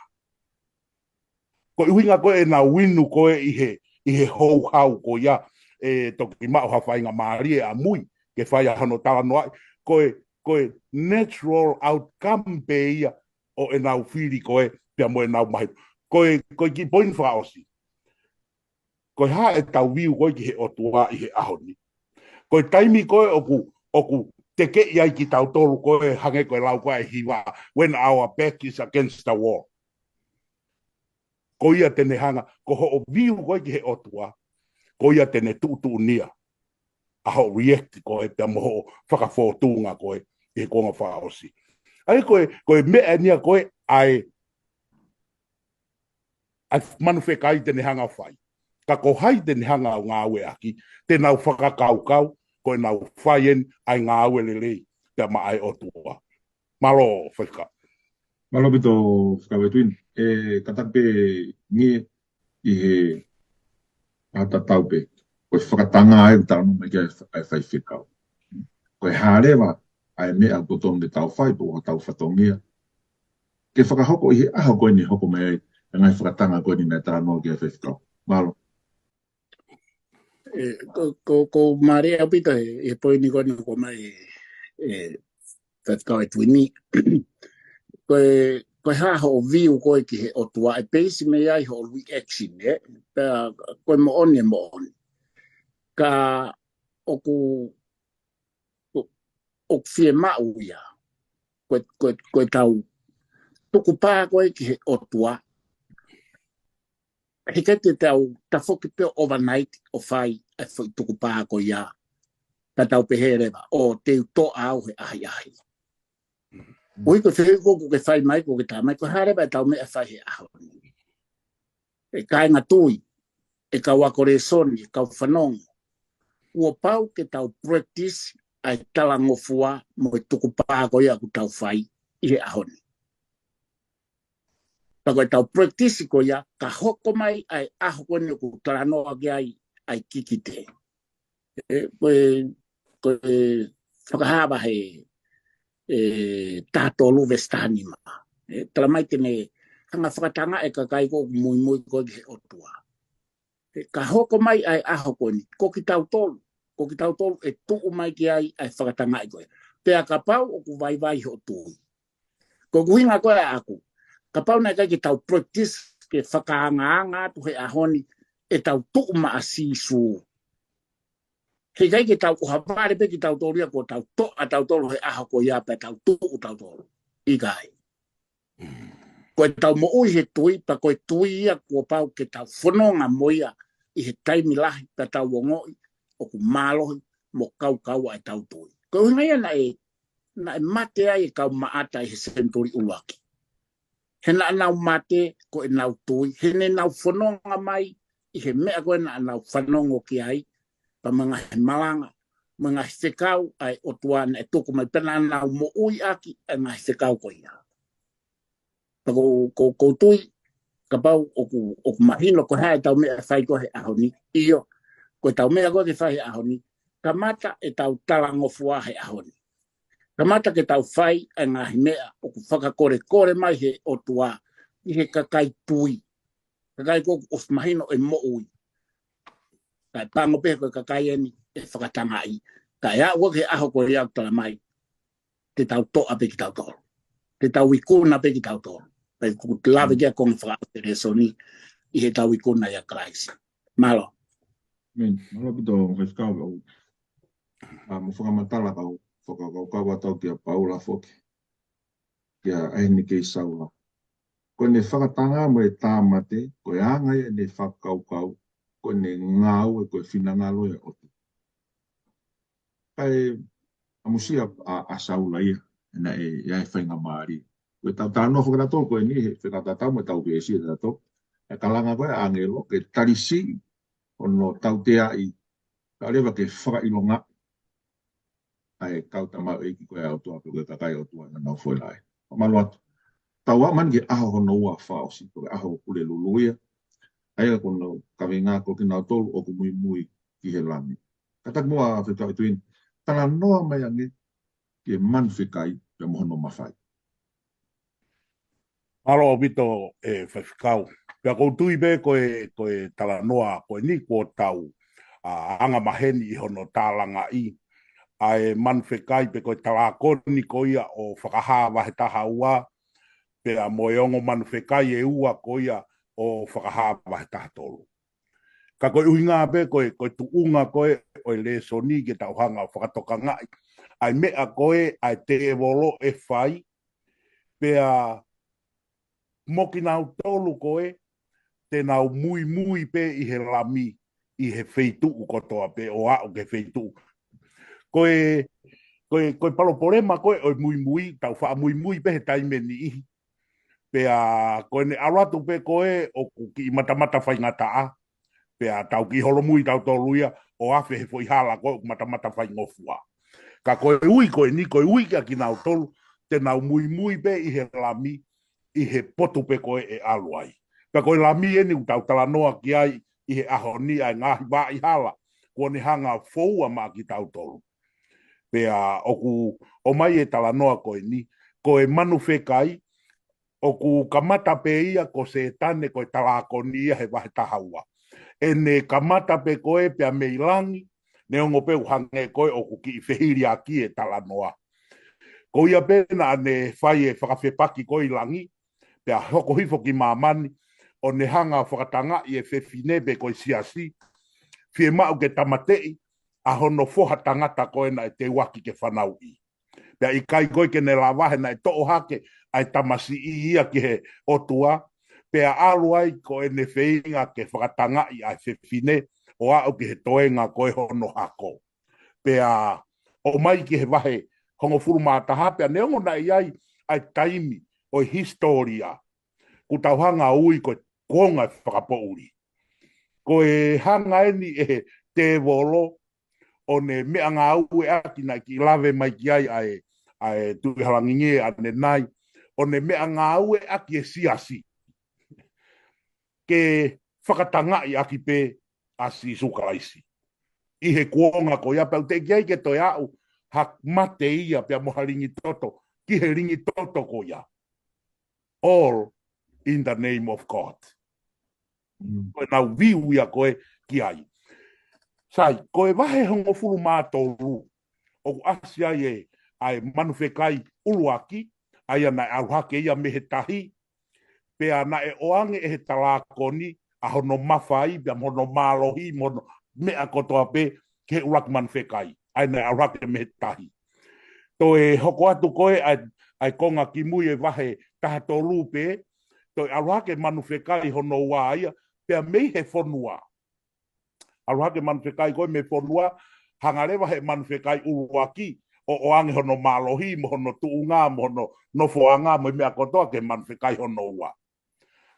Ko e ʻuhinga ko ē ʻenau inu ko ē ʻi he, ʻi he houhau ko ia, ʻe toki maʻu ha faingamālie ʻamui, ke fai ʻa hono talanoaʻi, ko e, ko e natural outcome pē ia ʻo ʻenau fili ko ē, pea mo ʻenau mahi. Ko e, ko e kiʻi poini fakaʻosi. Ko e hā ʻetau view ko ē ki he ʻOtua ʻi he ʻaho ni. Ko e taimi ko ē ʻoku, ʻoku tekeʻi ai kitautolu ko ē hangē ko e lau ko ē ʻa e hiva, when our back is against the wall. Ko ia te ne hanga, ko hoʻo view ko ē ki he ʻOtua, ko ia te ne tuʻutuʻunia ʻa hoʻo react ko ē pea mo hoʻo fakafōtunga ko ē ʻi he kuonga fakaʻosi. ʻA ia ko e, ko e meʻa eni ia ko ē ʻa e, ʻa e manu fekai te ne hanga ʻo fai. Ka ko hai te ne hanga ʻo ngāueʻaki, te nau fakakaukau, ko ʻenau fai eni ʻa e ngāue lelei, pea maʻa e ʻOtua. Mālō, Faifekau. Mālō ʻaupito, Faifekau Edwin. ʻE, kātaki pē ngie ʻi he ʻaho tatau pē. Ko e fakatanga ʻa e talanoa mai ki ai ʻa e Faifekau. Ko e hā leva ʻa e meʻa ʻoku totonu ke tau fai, pe ko hotau fatongia. Ke fakahoko ʻi he ʻaho ko eni hoko mai ai, ʻa e ngaahi fakatanga ko eni naʻe talanoa ki ai ʻa e Faifekau. Mālō. ʻE, ko, ko, ko mālie ʻaupito ʻe, ʻe poini ko eni ko mai, ʻe, Faifekau Edwin. Ko e, ko e hā hoʻo view ko ē ki he ʻOtua ʻe peisi mei ai hoʻo reaction, ē? Pea, ko e moʻoni ʻe moʻoni. Ka ʻoku, ʻo, ʻoku fiemaʻu ia. Ko e, ko e, ko ʻetau tukupā ko ē ki he ʻOtua. He ʻikai te tau tafoki pē overnight ʻo fai ʻa e foʻi tukupā ko ia. Ka tau pehē leva, ʻo te u toʻa au he ʻahiʻahi. Mm. ʻOi ko e fehuʻi ko ē ʻoku ke fai mai, ʻoku ke tā mai, ko e hā leva ʻetau meʻa ʻe fai he ʻaho ni. ʻE kāinga tui, ʻe kau ako lēsoni, ʻe kau fanongo. Kuo pau ke tau practice ʻa e talangofua mo e tukupā ko ia ʻoku tau fai ʻi he ʻaho ni. Ka ko ʻetau practice ko ia, ka hoko mai ʻa e ʻaho ko eni ʻoku talanoa ki ai ʻa e kikite. ʻE, ko e, ko e Fakahā vahe, ʻe, taha tolu veesi taha nima. ʻE, talamai te ne hanga ʻo fakatangaʻi e kakai ko ē ʻoku muimui ko ē ki he ʻOtua. ʻE, ka hoko mai ʻa e ʻaho ko eni, ko kitautolu, ko kitautolu ʻe tuʻu mai ki ai ʻa e fakatangaʻi ko ē. Pea kapau ʻoku vaivai hoʻo tui. Ko e ʻuhinga ko ē ʻaʻaku. Kapau naʻe ʻikai ke tau practice ke fakaangaanga atu he ʻaho ni, ʻetau tuʻu maʻa Sīsū. He ʻikai ke tau ʻohovale pē kitautolu ia kuo tau toʻa tautolu he ʻaho ko ia pea tau tuʻu tautolu. ʻIkai. Ko ʻetau moʻui he tui, pea ko e tui ia kuo pau ke tau fononga mo ia ʻi he taimi lahi pea tau ongoʻi ʻoku mālohi mo kaukaua ʻetau tui. Ko e ʻuhinga ia naʻe, naʻe mate ai e kau Maʻata ʻi he senituli ʻuluaki. He naʻa nau mate ko ʻenau tui, he naʻa nau fononga mai ʻi he meʻa ko ē naʻa nau fanongo ki ai, pea mo e ngaahi malanga, mo e ngaahi fekau ʻa e ʻOtua naʻe tuku mai, pea naʻa nau moʻui ʻaki ʻa e ngaahi fekau ko ia. Pea ko, ko, ko tui, kapau ʻoku, ʻoku mahino ko e hā ʻetau meʻa fai ko ē he ʻaho ni, ʻio, ko ʻetau meʻa ko ē ke fai he ʻaho ni, kamata ʻetau talangofua he ʻaho ni. Kamata ke tau fai ʻa e ngaahi meʻa ʻoku fakakolekole mai he ʻOtua ʻi he kakai tui. Kakai ko ē ʻoku ʻosi mahino e moʻui. Kae pango pē ko e kakai eni ʻe fakatangaʻi. Kae aʻu ko ē ki he ʻaho ko ia ʻoku tala mai, te tau toʻa pē kitautolu. Te tau ikuna pē kitautolu. Pea ʻoku te lave ki he konga fakaʻosi e lēsoni ʻi heʻetau ikuna ʻia Kalaisi. Mālō. Amen. Mālō ʻaupito, Faifekau, ʻa, ʻa mo e fakamatala kau, fakakaukau atu kia Paula foki. Kia ʻEni kei Saula. Ko ʻene fakatanga mo e tāmate, ko e anga ia ʻene fakakaukau, ko ʻene ngāue, ko e finangalo ia ʻo e ʻOtua. Kae ʻamusia ʻa, ʻa Saula ia, naʻe, ia e faingamālie. Ko e tau talanoa fakatatou ko eni, he fakatatau mo e tau veesi ʻe tatou. ʻE kalanga ko e ʻāngelo, ke talisi, ʻo ne tauteaʻi, kae ʻoua leva ke fakaʻilonga ʻa e kau tamaioʻeiki ko ē ʻa e ʻOtua, pe ko e kakai ʻOtua naʻa nau foʻi laʻe. Mālō atu. Tau aʻu mai ki he ʻaho hono ua fakaʻosi, ko e ʻaho Pulelulu ia. ʻA ia ko hono kaveinga ko kinautolu ʻoku muimui ki he Lami. Kātaki muʻa Faifekau ʻEtuini. Talanoa mai ange ki he manu fekai pea mo hono mafai. Mālō ʻaupito ʻe Faifekau. Pea ʻoku ou tui pē ko e, ko e talanoa ko eni kuo tau, ʻa, anga maheni ʻi hono tālangaʻi ʻa e manu fekai pe ko e talākoni ko ia ʻo Fakahā vahe taha ua, pea mo e ongo manu fekai ʻe ua ko ia ʻo Fakahā vahe taha tolu. Ka ko e ʻuhinga pē ko e, ko e tuʻunga ko ē ʻo e lēsoni ke tau hanga ʻo fakatokangaʻi ʻa e meʻa ko ē ʻa e tēvolo ʻe fai, pea mo kinautolu ko ē te nau muimui pē ʻi he Lami ʻi he feituʻu kotoa pē ʻo aʻu ki he feituʻu. Ko e, ko e, ko e palopalema ko ē ʻo e muimui, tau faʻa muimui pē he taimi ʻe niʻihi. Pea ko ʻene ʻalu atu pē ko ē ʻoku kiʻi matamata faingataʻa. Pea tau kiʻi holomui tautolu ia ʻo afe he foʻi hala ko ē ʻoku matamata faingofua. Ka ko e ui ko eni, ko e ui kia kinautolu, te nau muimui pē ʻi he Lami, ʻi he potu pē ko ē ʻe ʻalu ai. Pea ko e Lami eni ʻoku tau talanoa ki ai ʻi he ʻaho ni ʻa e ngaahi vaʻa hala, kuo ne hanga ʻo foua maʻa kitautolu. Pea ʻoku ʻomai e talanoa ko eni, ko e manu fekai, ʻoku kamata pē ia ko Sētane ko e talākoni ia he vahe taha ua. ʻEne kamata pē ko ē pea mei langi, neongo pē ʻoku hangē ko ē ʻoku kiʻi fehiliaki e talanoa. Ko ia pē naʻa ne fai e fakafepaki ko ē ʻi langi, pea hoko hifo ki māmani, ʻo ne hanga ʻo fakatangaʻi e fefine pe ko e siasi, fiemaʻu ke tāmateʻi ʻa hono foha tangata ko ē naʻe teuaki ke fanauʻi. Pea ʻikai ko ē ke ne lava he naʻe toʻo hake ʻa e tamasiʻi ia ki he ʻOtua, pea ʻalu ai ko ʻene feinga ke fakatangaʻi ʻa e fefine ʻo aʻu ki he toenga ko ē hono hako. Pea ʻomai ki he vahe hongofulu mā taha, pea neongo naʻe ʻi ai ʻa e taimi ʻo e hisitōlia, ʻoku tau hanga ʻo ui ko e kuonga fakapoʻuli. Ko e hanga eni ʻe he tēvolo ʻo ne meʻangāue ʻaki, naʻe kiʻi lave mai ki ai ʻa e, ʻa e Tuʻi Halangingie ʻanenai, ʻo ne meʻangāue ʻaki e siasi ke fakatangaʻi ʻaki pē ʻa Sīsū Kalaisi. ʻI he kuonga ko ia pea ʻoku teʻeki ai ke toe aʻu ha mate ia pea mo ha lingi toto ki he lingi toto ko ia. All in the name of God. Mm. Ko e nau viu ia ko ē ki ai. Sai, ko e vahe hongofulu mā tolu, ʻoku ʻasi ai e, ʻa e manu fekai ʻuluaki, ʻa ia naʻe ʻalu hake ia mei he tahi, pea naʻe ʻoange ʻe he talākoni ʻa hono mafai, pea mo hono mālohi, mo hono meʻa kotoa pē ki he ʻuluaki manu fekai. ʻA ia naʻe ʻalu hake mei he tahi. Toe hoko atu ko ē ʻa e, ʻa e konga kimui ʻo e vahe taha tolu pē, toe ʻalu hake manu fekai hono ua ia, pea mei he fonua. ʻAlu hake manu fekai ko ē mei he fonua, hanga leva he manu fekai ʻuluaki ʻo ʻoange hono mālohi, mo hono tuʻunga, mo hono nofoʻanga, mo e meʻa kotoa ki he manu fekai hono ua.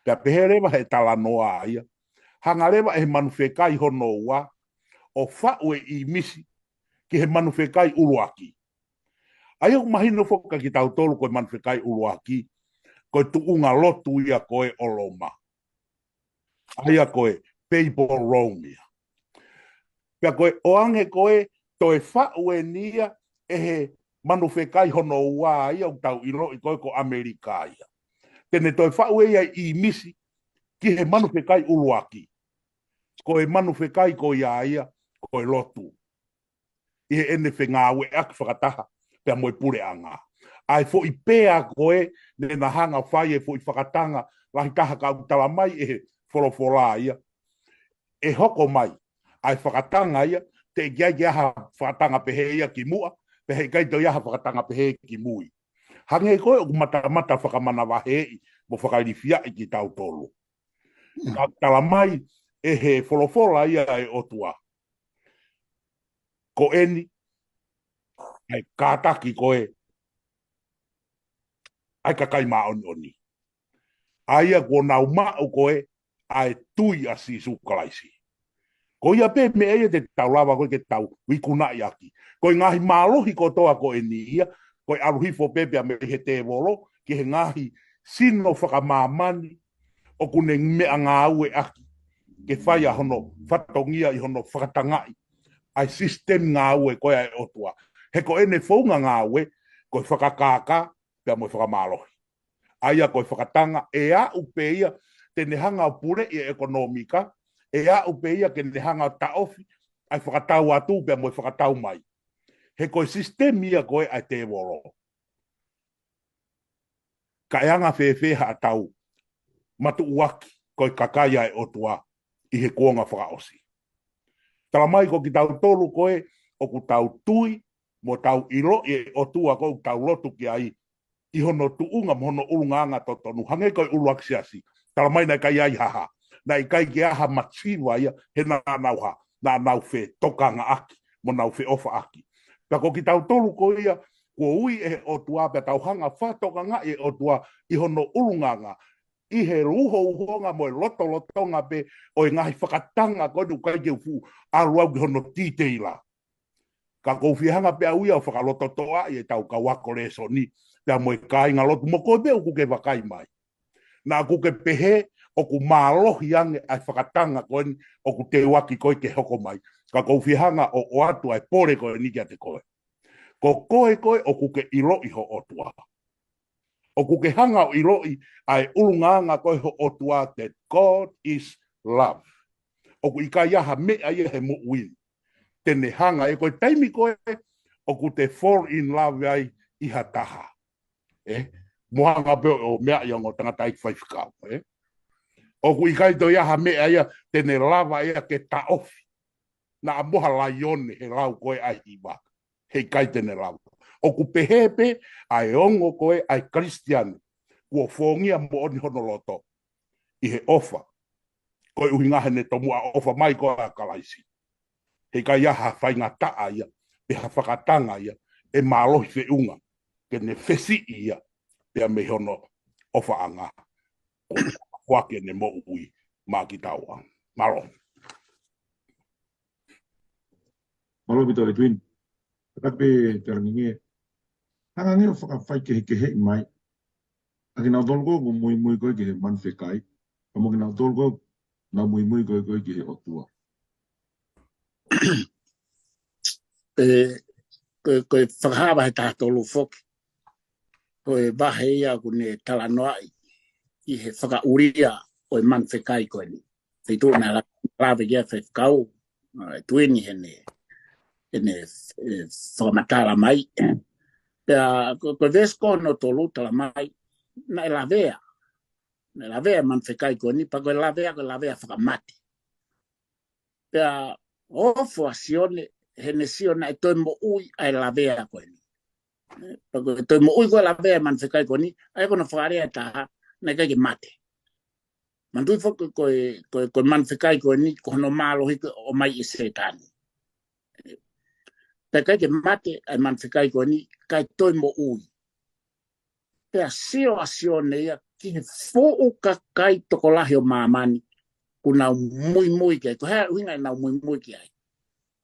Pea pehē leva he talanoa ia, hanga leva he manu fekai hono ua ʻo faʻu e ʻīmisi ki he manu fekai ʻuluaki. ʻA ia ʻoku mahino foki kia kitautolu ko e manu fekai ʻuluaki, ko e tuʻunga lotu ia ko ē ʻo Loma. ʻA ia ko e Papal Rome ia. Pea ko e ʻoange ko ē toe faʻu eni ia ʻe he manu fekai hono ua ia ʻoku tau ʻiloʻi ko ē ko ʻAmelika ia. Te ne toe faʻu ʻe ia e ʻīmisi ki he manu fekai ʻuluaki. Ko e manu fekai ko ia ia, ko e lotu. ʻI heʻene fengāueʻaki fakataha pea mo e puleʻanga. ʻA e foʻi pea ko ē, ne na hanga fai e foʻi fakatanga, lahi taha ka ʻoku tala mai ʻe he folofola ia. ʻE hoko mai, ʻa e fakatanga ia, teʻeki ai ke ʻi ai ha fakatanga pehē ia ki muʻa, pea heʻikai toe ʻi ai ha fakatanga pehē ki mui. Hangē ko ē ʻoku matamata fakamanavaheʻi, mo fakailifiaʻi kitautolu. Ka tala mai ʻe he folofola ia ʻa e ʻOtua. Ko eni, ʻa e kātaki ko ē, ʻa e kakai māʻoniʻoni. ʻA ia kuo nau maʻu ko ē, ʻa e tui ʻa Sīsū Kalaisi. Ko ia pē meʻa ia te tau lava ko ē ke tau ikunaʻi ʻaki. Ko e ngaahi mālohi kotoa ko eni ia, ko e ʻalu hifo pē pea mei he tēvolo, ki he ngaahi sino fakamāmani, ʻoku ne meʻa ngāueʻaki. Ke fai ʻa hono fatongia ʻi hono fakatangaʻi. ʻA e sisitemi ngāue ko ē ʻa e ʻOtua. He ko ʻene founga ngāue, ko e fakakākā, pea mo e fakamālohi. ʻA ia ko e fakatanga, ʻe aʻu pē ia, te ne hanga ʻo puleʻi e ʻekonōmika, ʻe aʻu pē ia ke ne hanga ʻo taʻofi, ʻa e fakatau atu pea mo e fakatau mai. He ko e sisitemi ia ko ē ʻa e tēvolo. Ka ʻe anga fēfē haʻatau matuʻuaki, ko e kakai ʻa e ʻOtua, ʻi he kuonga fakaʻosi. Tala mai ko kitautolu ko ē, ʻoku tau tui, mo tau ʻiloʻi e ʻOtua ko ē ʻoku tau lotu ki ai, ʻi hono tuʻunga mo hono ʻulungaanga totonu, hangē ko e ʻuluaki siasi. Tala mai naʻe ʻikai ai ha hā. Naʻe ʻikai ke ʻi ai ha mativa ia, he naʻa nau hā, naʻa nau fetokangaʻaki, mo nau feʻofaʻaki. Pea ko kitautolu ko ia, kuo ui ʻe he ʻOtua, pea tau hanga fetokangaʻi e ʻOtua, ʻi hono ʻulungaanga, ʻi he uhouhonga mo e lotolotonga pē, ʻo e ngaahi fakatanga ko ē ʻoku ʻikai ke u fuʻu ʻalu au ki hono titeila. Ka ʻoku ou fie hanga pē au ia ʻo fakalototoʻaʻi ʻetau kau ako lēsoni, pea mo e kāinga lotu mo koe pē ʻoku ke vakai mai. Naʻa ʻoku ke pehē ʻoku mālohi ange ʻa e fakatanga ko eni ʻoku teuaki ko ē ke hoko mai. Ka ʻoku ou fie hanga ʻo ʻoatu ʻa e pole ko eni kiate koe. Ko koe ko ē ʻoku ke ʻiloʻi ho ʻOtua. ʻOku ke hanga ʻo ʻiloʻi ʻa e ʻulungaanga ko ē ho ʻOtua that God is love. ʻOku ʻikai ʻi ai ha meʻa ia he moʻui ni. Te ne hanga ʻe ko e taimi ko ē, ʻoku te fall in love ai ʻi ha taha. ʻE? Mo hanga pē ʻo meʻa ia ongo tangata ʻi faifekau. ʻE? ʻOku ʻikai toe ʻi ai ha meʻa ia, te ne lava ia ke taʻofi. Naʻa mo ha laione he lau ko ē ʻa e hiva. Heʻikai te ne lava. ʻOku pehē pē, ʻa e ongo ko ē ʻa e Kalisitiane. Kuo fōngia moʻoni hono loto. ʻI he ʻofa. Ko e ʻuhinga he ne tomuʻa ʻofa mai ko ē ʻa Kalaisi. Heʻikai ʻi ai ha faingataʻa ia, pe ha fakatanga ia, ʻe mālohi feʻunga, ke ne fesiʻi ia, pea mei hono ʻofaʻanga. Ko e ʻofa ke ne moʻui, maʻa kitaua. Mālō. Mālō ʻaupito Edwin. Ka pē te rangi nge. Hanga nge ʻo fakafaikehekeheʻi mai. ʻA kinautolu ko ē ʻoku muimui ko ē ki he manu fekai. Ka mo kinautolu ko ē ʻoku nau muimui ko ē ko ē ki he ʻOtua. ʻE, ko, ko e Fakahā vahe taha tolu foki. Ko e vahe ia ʻoku ne talanoaʻi ʻi he fakaʻulia ʻo e manu fekai ko eni. Feituʻu naʻe la-, lave ki ai e faifekau, ʻa, Edwin heʻene, heʻene, ʻe, fakamatala mai. Pea, ko, ko e veesi ko hono tolu tala mai, naʻe lavea. Ne lavea e manu fekai ko eni, pea ko e lavea, ko e lavea fakamate. Pea ofo ʻa Sione, he ne sio naʻe toe moʻui ʻa e lavea ko eni. Pea ko e toe moʻui ko e lavea e manu fekai ko eni, ʻa ia ko hono fakalea ʻe taha, naʻe ʻikai ke mate. Manatuʻi foki ko e, ko e, ko e manu fekai ko eni, ko hono mālohi ko e ʻomai ʻe Sētane. Pea ʻikai ke mate ʻa e manu fekai ko eni, kae toe moʻui. Pea sio ʻa Sione ia ki he fuʻu kakai tokolahi ʻo māmani, kuo nau muimui ki ai. Ko e hā e ʻuhinga ʻenau muimui ki ai?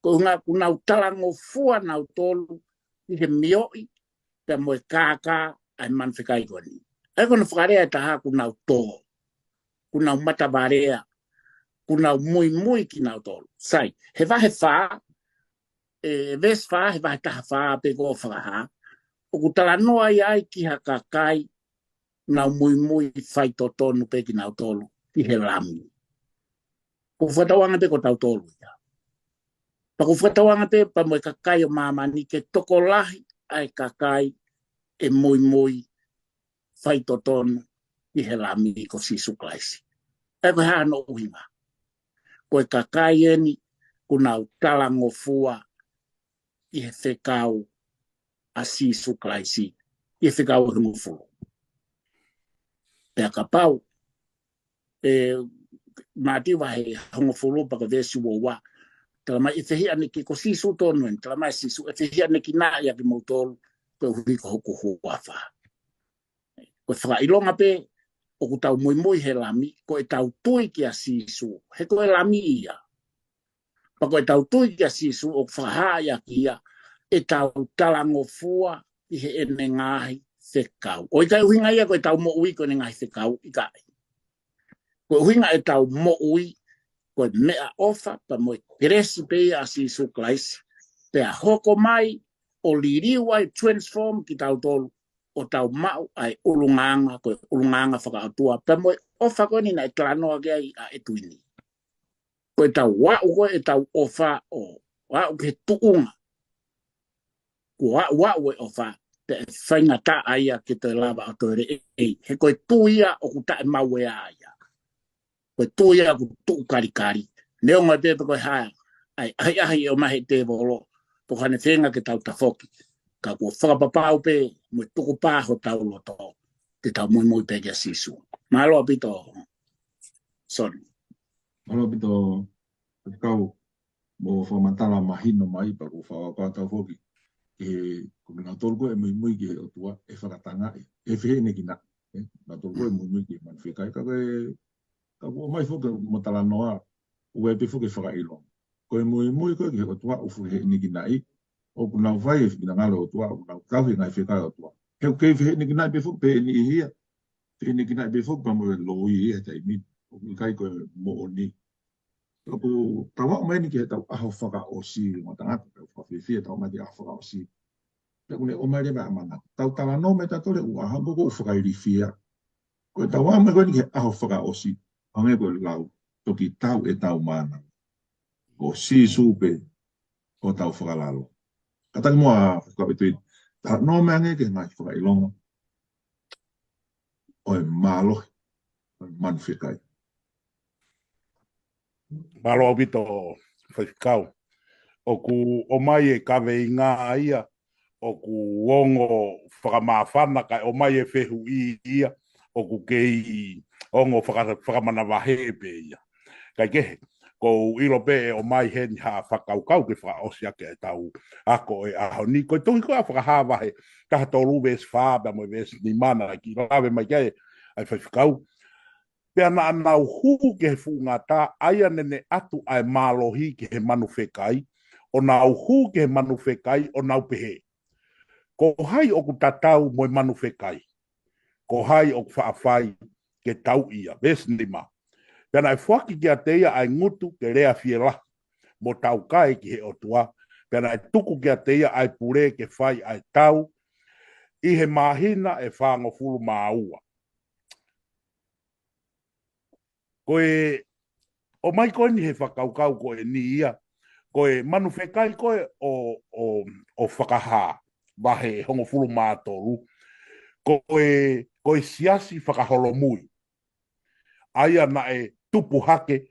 Ko e ʻuhinga kuo nau talangofua nautolu ki he mioʻi, pea mo e kākā ʻa e manu fekai ko eni. ʻA ia ko hono fakalea ʻe taha, kuo nau tō, kuo nau matavalea, kuo nau muimui kinautolu. Sai, he vahe fā, ʻe, veesi fā, he vahe taha fā pē ko e fakahā, ʻoku talanoa ia ai ki ha kakai naʻa nau muimui faitotonu pē kinautolu ki he Lami. Ko e fakatauange pē ko tautolu ia. Pea ko e fakatauange pē pea mo e kakai ʻo māmani ke tokolahi ʻa e kakai ʻe muimui faitotonu ki he Lami ko Sīsū Kalaisi. ʻA ia ko e hā hono ʻuhinga? Ko e kakai eni kuo nau talangofua ki he fekau ʻa Sīsū Kalaisi, ki he fekau ʻe hongofulu. Pea kapau, ʻe, Mātiu vahe hongofulu pea ko e veesi uaua, talamai ʻe fehiʻaneki, ko Sīsū tonu eni, talamai ʻe Sīsū ʻe fehiʻanekinaʻi ʻa kimoutolu koeʻuhi ko hoku huafa. Ko e fakaʻilonga pē ʻoku tau muimui he Lami, ko ʻetau tui kia Sīsū, he ko e Lami ia. Pea ko ʻetau tui kia Sīsū ʻoku fakahā ia ki ai ʻetau talangofua ki heʻene ngaahi fekau. ʻOku ʻikai ʻuhinga ia ko ʻetau moʻui ko ʻene ngaahi fekau, ʻikai. Ko e ʻuhinga ʻetau moʻui, ko e meʻaʻofa pea mo e kelesi pē ia ʻa Sīsū Kalaisi. Pea hoko mai ʻo liliu ai, transform kitautolu, ʻo tau maʻu ʻa e ʻulungaanga, ko e ʻulungaanga fakaʻotua, pea mo e ʻofa ko eni naʻe talanoa ki ai ʻa ʻEtuini. Ko ʻetau aʻu ko ē ʻetau ʻofa ʻo aʻu ki he tuʻunga kuo aʻu ai e ʻofa, pea ʻe faingataʻa ia ke toe lava ʻo toe leʻei. He ko e tui ia ʻoku taʻemaueʻia ia. Ko e tui ia ʻoku tuʻu kalikali. Neongo pē pe ko e hā ʻa e ʻahiʻahi ʻe ʻomai ʻe he tēvolo, pe ko haʻane feinga ke tau tafoki, ka kuo fakapapau pē mo e tukupā hotau loto, te tau muimui pē kia Sīsū. Mālō ʻaupito, Soni. Mālō ʻaupito, Faifekau, mo e fakamatala mahino mai, pea ʻoku ou fakakaukau atu foki ki he, ko kinautolu ko ē ʻe muimui ki he ʻOtua, ʻe fakatangaʻi, ʻe fehiʻanekinaʻi, ē? Kinautolu ko ē ʻe muimui ki he manu fekai, ka ko e, ka ʻoku ʻomai foki mo e talanoa, ʻoku ʻi ai pē foki e fakaʻilonga. Ko e muimui ko ē ki he ʻOtua ʻoku fehiʻanekinaʻi, ʻoku nau fai e finangalo ʻo e ʻOtua, ʻoku nau tauhi e ngaahi fekai ʻo e ʻOtua. He ʻoku kei fehiʻanekinaʻi pē foki pē ʻe he niʻihi ia, fehiʻanekinaʻi pē foki pea mo e loi ia he taimi ni. ʻOku ʻikai ko e moʻoni. ʻOku tau aʻu mai eni ki heʻetau ʻaho fakaʻosi, mo e tangata, tau fakafiefia, tau aʻu mai ki he ʻaho fakaʻosi. Pea ʻoku ne ʻomai leva e ʻamanaki. Tau talanoa mai tautolu he ʻū ʻaho, ko ʻoku ou fakailifia. Ko ʻetau aʻu mai ko eni ki he ʻaho fakaʻosi, hangē ko e lau, toki tau ʻetau mānava. Ko Sīsū pē hotau fakalalo. Kātaki muʻa, Faifekau ʻEtuini. Talanoa mai angē ki he ngaahi fakaʻilonga ʻo e mālohi ʻo e manu fekai. Mālō ʻaupito, Faifekau. ʻOku ʻomai e kaveinga ia, ʻoku ongo fakamāfana kae ʻomai e fehuʻi ia, ʻoku kei ongo faka-, fakamanavahē pē ia. Kae kehe, ʻoku ou ʻilo pē ʻe ʻomai heni ha fakakaukau ke fakaʻosi ʻaki ʻetau ako ʻo e ʻaho ni. Ko e tohi ko ē ʻa Fakahā vahe taha tolu veesi fā pea mo e veesi nima naʻe kiʻi lave mai ki ai ʻa e Faifekau. Pea naʻa nau hū ki he fuʻu ngata, ʻa ia naʻe ʻatu ai e mālohi ki he manu fekai, ʻo nau hū ki he manu fekai, ʻo nau pehē, Ko hai ʻoku tatau mo e manu fekai? Ko hai ʻoku faʻa fai ke tauʻi ia? Veesi nima. Pea naʻe foaki kiate ia ʻa e ngutu ke lea fielahi, mo taukae ki he ʻOtua, pea naʻe tuku kiate ia ʻa e pule ke fai ʻa e tau, ʻi he māhina ʻe fāngofulu mā ua. Ko e ʻomai ko eni he fakakaukau ko eni ia, ko e manu fekai ko ē ʻo, ʻo, ʻo Fakahā, vahe hongofulu mā tolu, ko e, ko e siasi fakaholomui. ʻa ia naʻe tupu hake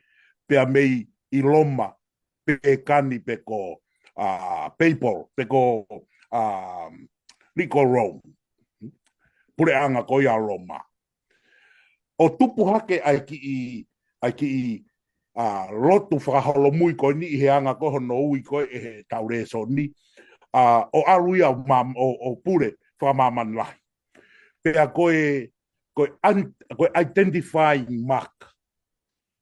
pea mei ʻi Loma, pē kani pe ko, ā, papal, pe ko, ā, Greco-Rome. Puleʻanga ko ia ʻo Loma. ʻO tupu hake ʻa e kiʻi, ʻa e kiʻi, ā, lotu fakaholomui ko eni ʻi he anga ko ē hono ui ko ē ʻe heʻetau lēsoni, ā, ʻo ʻalu ia ʻo ma-, ʻo, ʻo pule fakamāmani lahi. Pea ko e, ko e an-, ko e identifying mark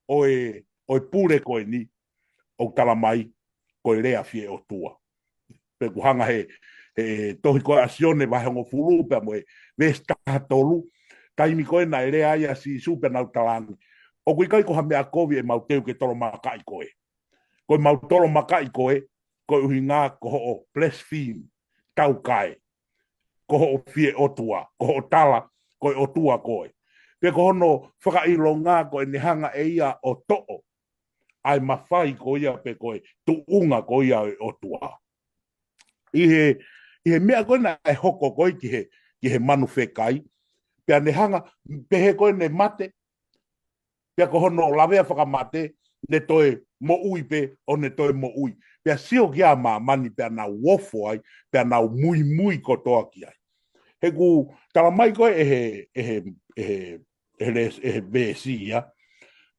ʻo e, ʻo e pule ko eni, ʻoku tala mai, ko e lea fie ʻOtua. Pea ʻoku hanga he, he tohi ko ē ʻa Sione vahe hongofulu pea mo e veesi taha tolu, taimi ko ē naʻe lea ai ʻa Sīsū pea nau talaange, ʻoku ʻikai ko ha meʻa kovi ʻemau teu ke tolomakaʻi koe. Ko ʻemau tolomakaʻi koe, ko e ʻuhinga ko hoʻo blaspheme, taukae, ko hoʻo fie ʻOtua, ko hoʻo tala, ko e ʻOtua koe. Pea ko hono fakaʻilonga ko ʻene hanga ʻe ia ʻo toʻo ʻa e mafai ko ia pe ko e tuʻunga ko ia ʻo e ʻOtua. ʻI he, ʻi he meʻa ko ē naʻe hoko ko ē ki he, ki he manu fekai, pea ne hanga, pehē ko ē ne mate, pea ko hono lavea fakamate, ne toe moʻui pē, ʻo ne toe moʻui. Pea sio ki ai ʻa māmani, pea nau ofo ai, pea nau muimui kotoa ki ai. He ʻoku tala mai ko ē ʻe he, ʻe he, ʻe he, ʻe he lēs-, ʻe he veesi ia,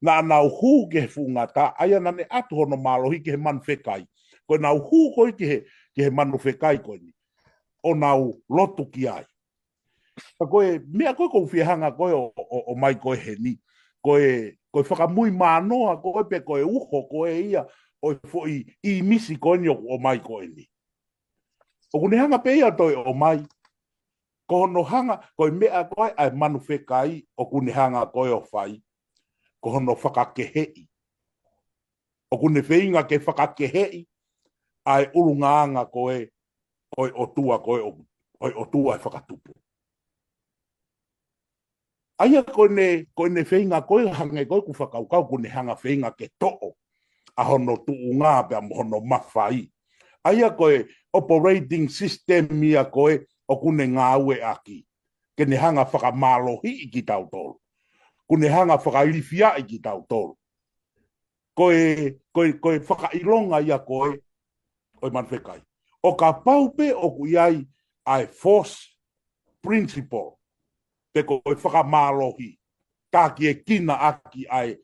naʻa nau hū ki he fuʻu ngata, ʻa ia naʻa ne ʻatu hono mālohi ki he manu fekai. Ko ʻenau hū ko ē ki he, ki he manu fekai ko eni, ʻo nau lotu ki ai. Ka ko e meʻa ko ē ʻoku ou fie hanga ko ē ʻo, ʻo, ʻomai ko ē heni, ko e, ko e fakamui mānoa ko ē pe ko e uho ko ē ia ʻo e foʻi ʻīmisi ko eni ʻoku ʻomai ko eni. ʻOku ne hanga pē ia ʻo toe ʻomai, ko hono hanga, ko e meʻa ko ē ʻa e manu fekai ʻoku ne hanga ko ē ʻo fai, ko hono fakakeheʻi. ʻOku ne feinga ke fakakeheʻi ʻa e ʻulungaanga ko ē ʻo e ʻOtua ko ē ʻo, ʻo e ʻOtua ʻe fakatupu. ʻA ia ko ʻene, ko ʻene feinga ko ē hangē ko ē ʻoku fakakaukau ʻoku ne hanga feinga ke toʻo ʻa hono tuʻunga pea mo hono mafai. ʻA ia ko e operating system ia ko ē ʻoku ne ngāueʻaki ke ne hanga fakamālohiʻi kitautolu. ʻOku ne hanga fakailifiaʻi kitautolu. Ko e, ko e, ko e fakaʻilonga ia ko ē ʻo e manu fekai. ʻO kapau pē ʻoku ʻi ai ʻa e force principle, pe ko e fakamālohi, takiekina ʻaki ʻa e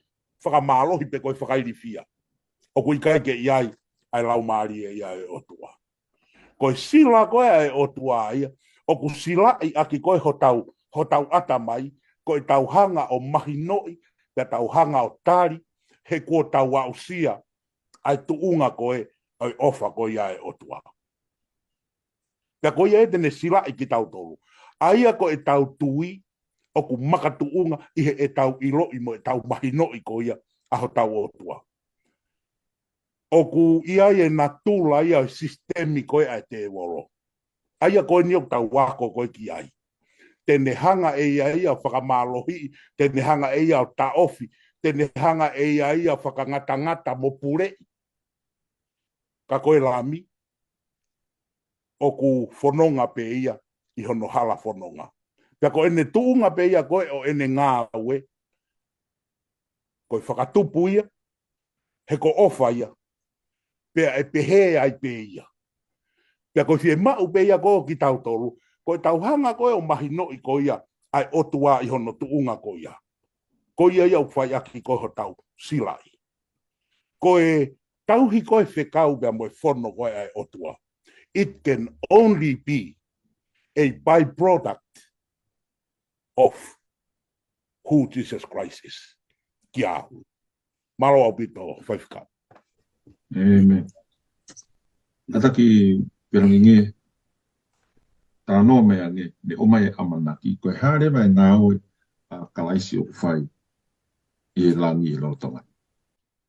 fakamālohi pe ko e fakailifia, ʻoku ʻikai ke ʻi ai ʻa e laumālie ia ʻo e ʻOtua. Ko e sila ko ē ʻa e ʻOtua ia, ʻoku silaʻi ʻaki ko ē hotau, hotau ʻatamai, ko ʻetau hanga ʻo mahinoʻi, pea tau hanga ʻo tali, he kuo tau aʻusia ʻa e tuʻunga ko ē ʻo e ʻofa ko ia ʻa e ʻOtua. Pea ko ia ē te ne silaʻi kitautolu. ʻA ia ko ʻetau tui, ʻoku makatuʻunga ʻi heʻetau ʻiloʻi mo ʻetau mahinoʻi ko ia ʻa hotau ʻOtua. ʻOku ʻi ai e natula ia ʻo e sisitemi ko ē ʻa e tēvolo. ʻA ia ko eni ʻoku tau ako ko ē ki ai. Te ne hanga ʻe ia ia ʻo fakamālohiʻi, te ne hanga ʻe ia ʻo taʻofi, te ne hanga ʻe ia ia ʻo fakangatangata mo puleʻi. Ka ko e Lami, ʻoku fononga pē ia ʻi hono hala fononga. Pea ko ʻene tuʻunga pē ia ko ē ʻo ʻene ngāue, ko e fakatupu ia, he ko e ʻofa ia, pea ʻe pehē ai pē ia. Pea ko e fiemaʻu pē ia ko ē ʻo kitautolu, ko ʻetau hanga ko ē ʻo mahinoʻi ko ia ʻa e ʻOtua ʻi hono tuʻunga ko ia. Ko ia ia ʻoku fai ʻaki ko ē hotau silaʻi. Ko e tauhi ko ē fekau pea mo e fono ko ē ʻa e ʻOtua, it can only be a byproduct of who Jesus Christ is. Kia au. Mālō ʻaupito, Faifekau. ʻĒmeni. Kātaki Pelangi, talanoa mai ange, ne ʻomai e ʻamanaki, ko e hā leva e ngāue ʻa Kalaisi ʻoku fai ʻi langi ʻi lolotonga.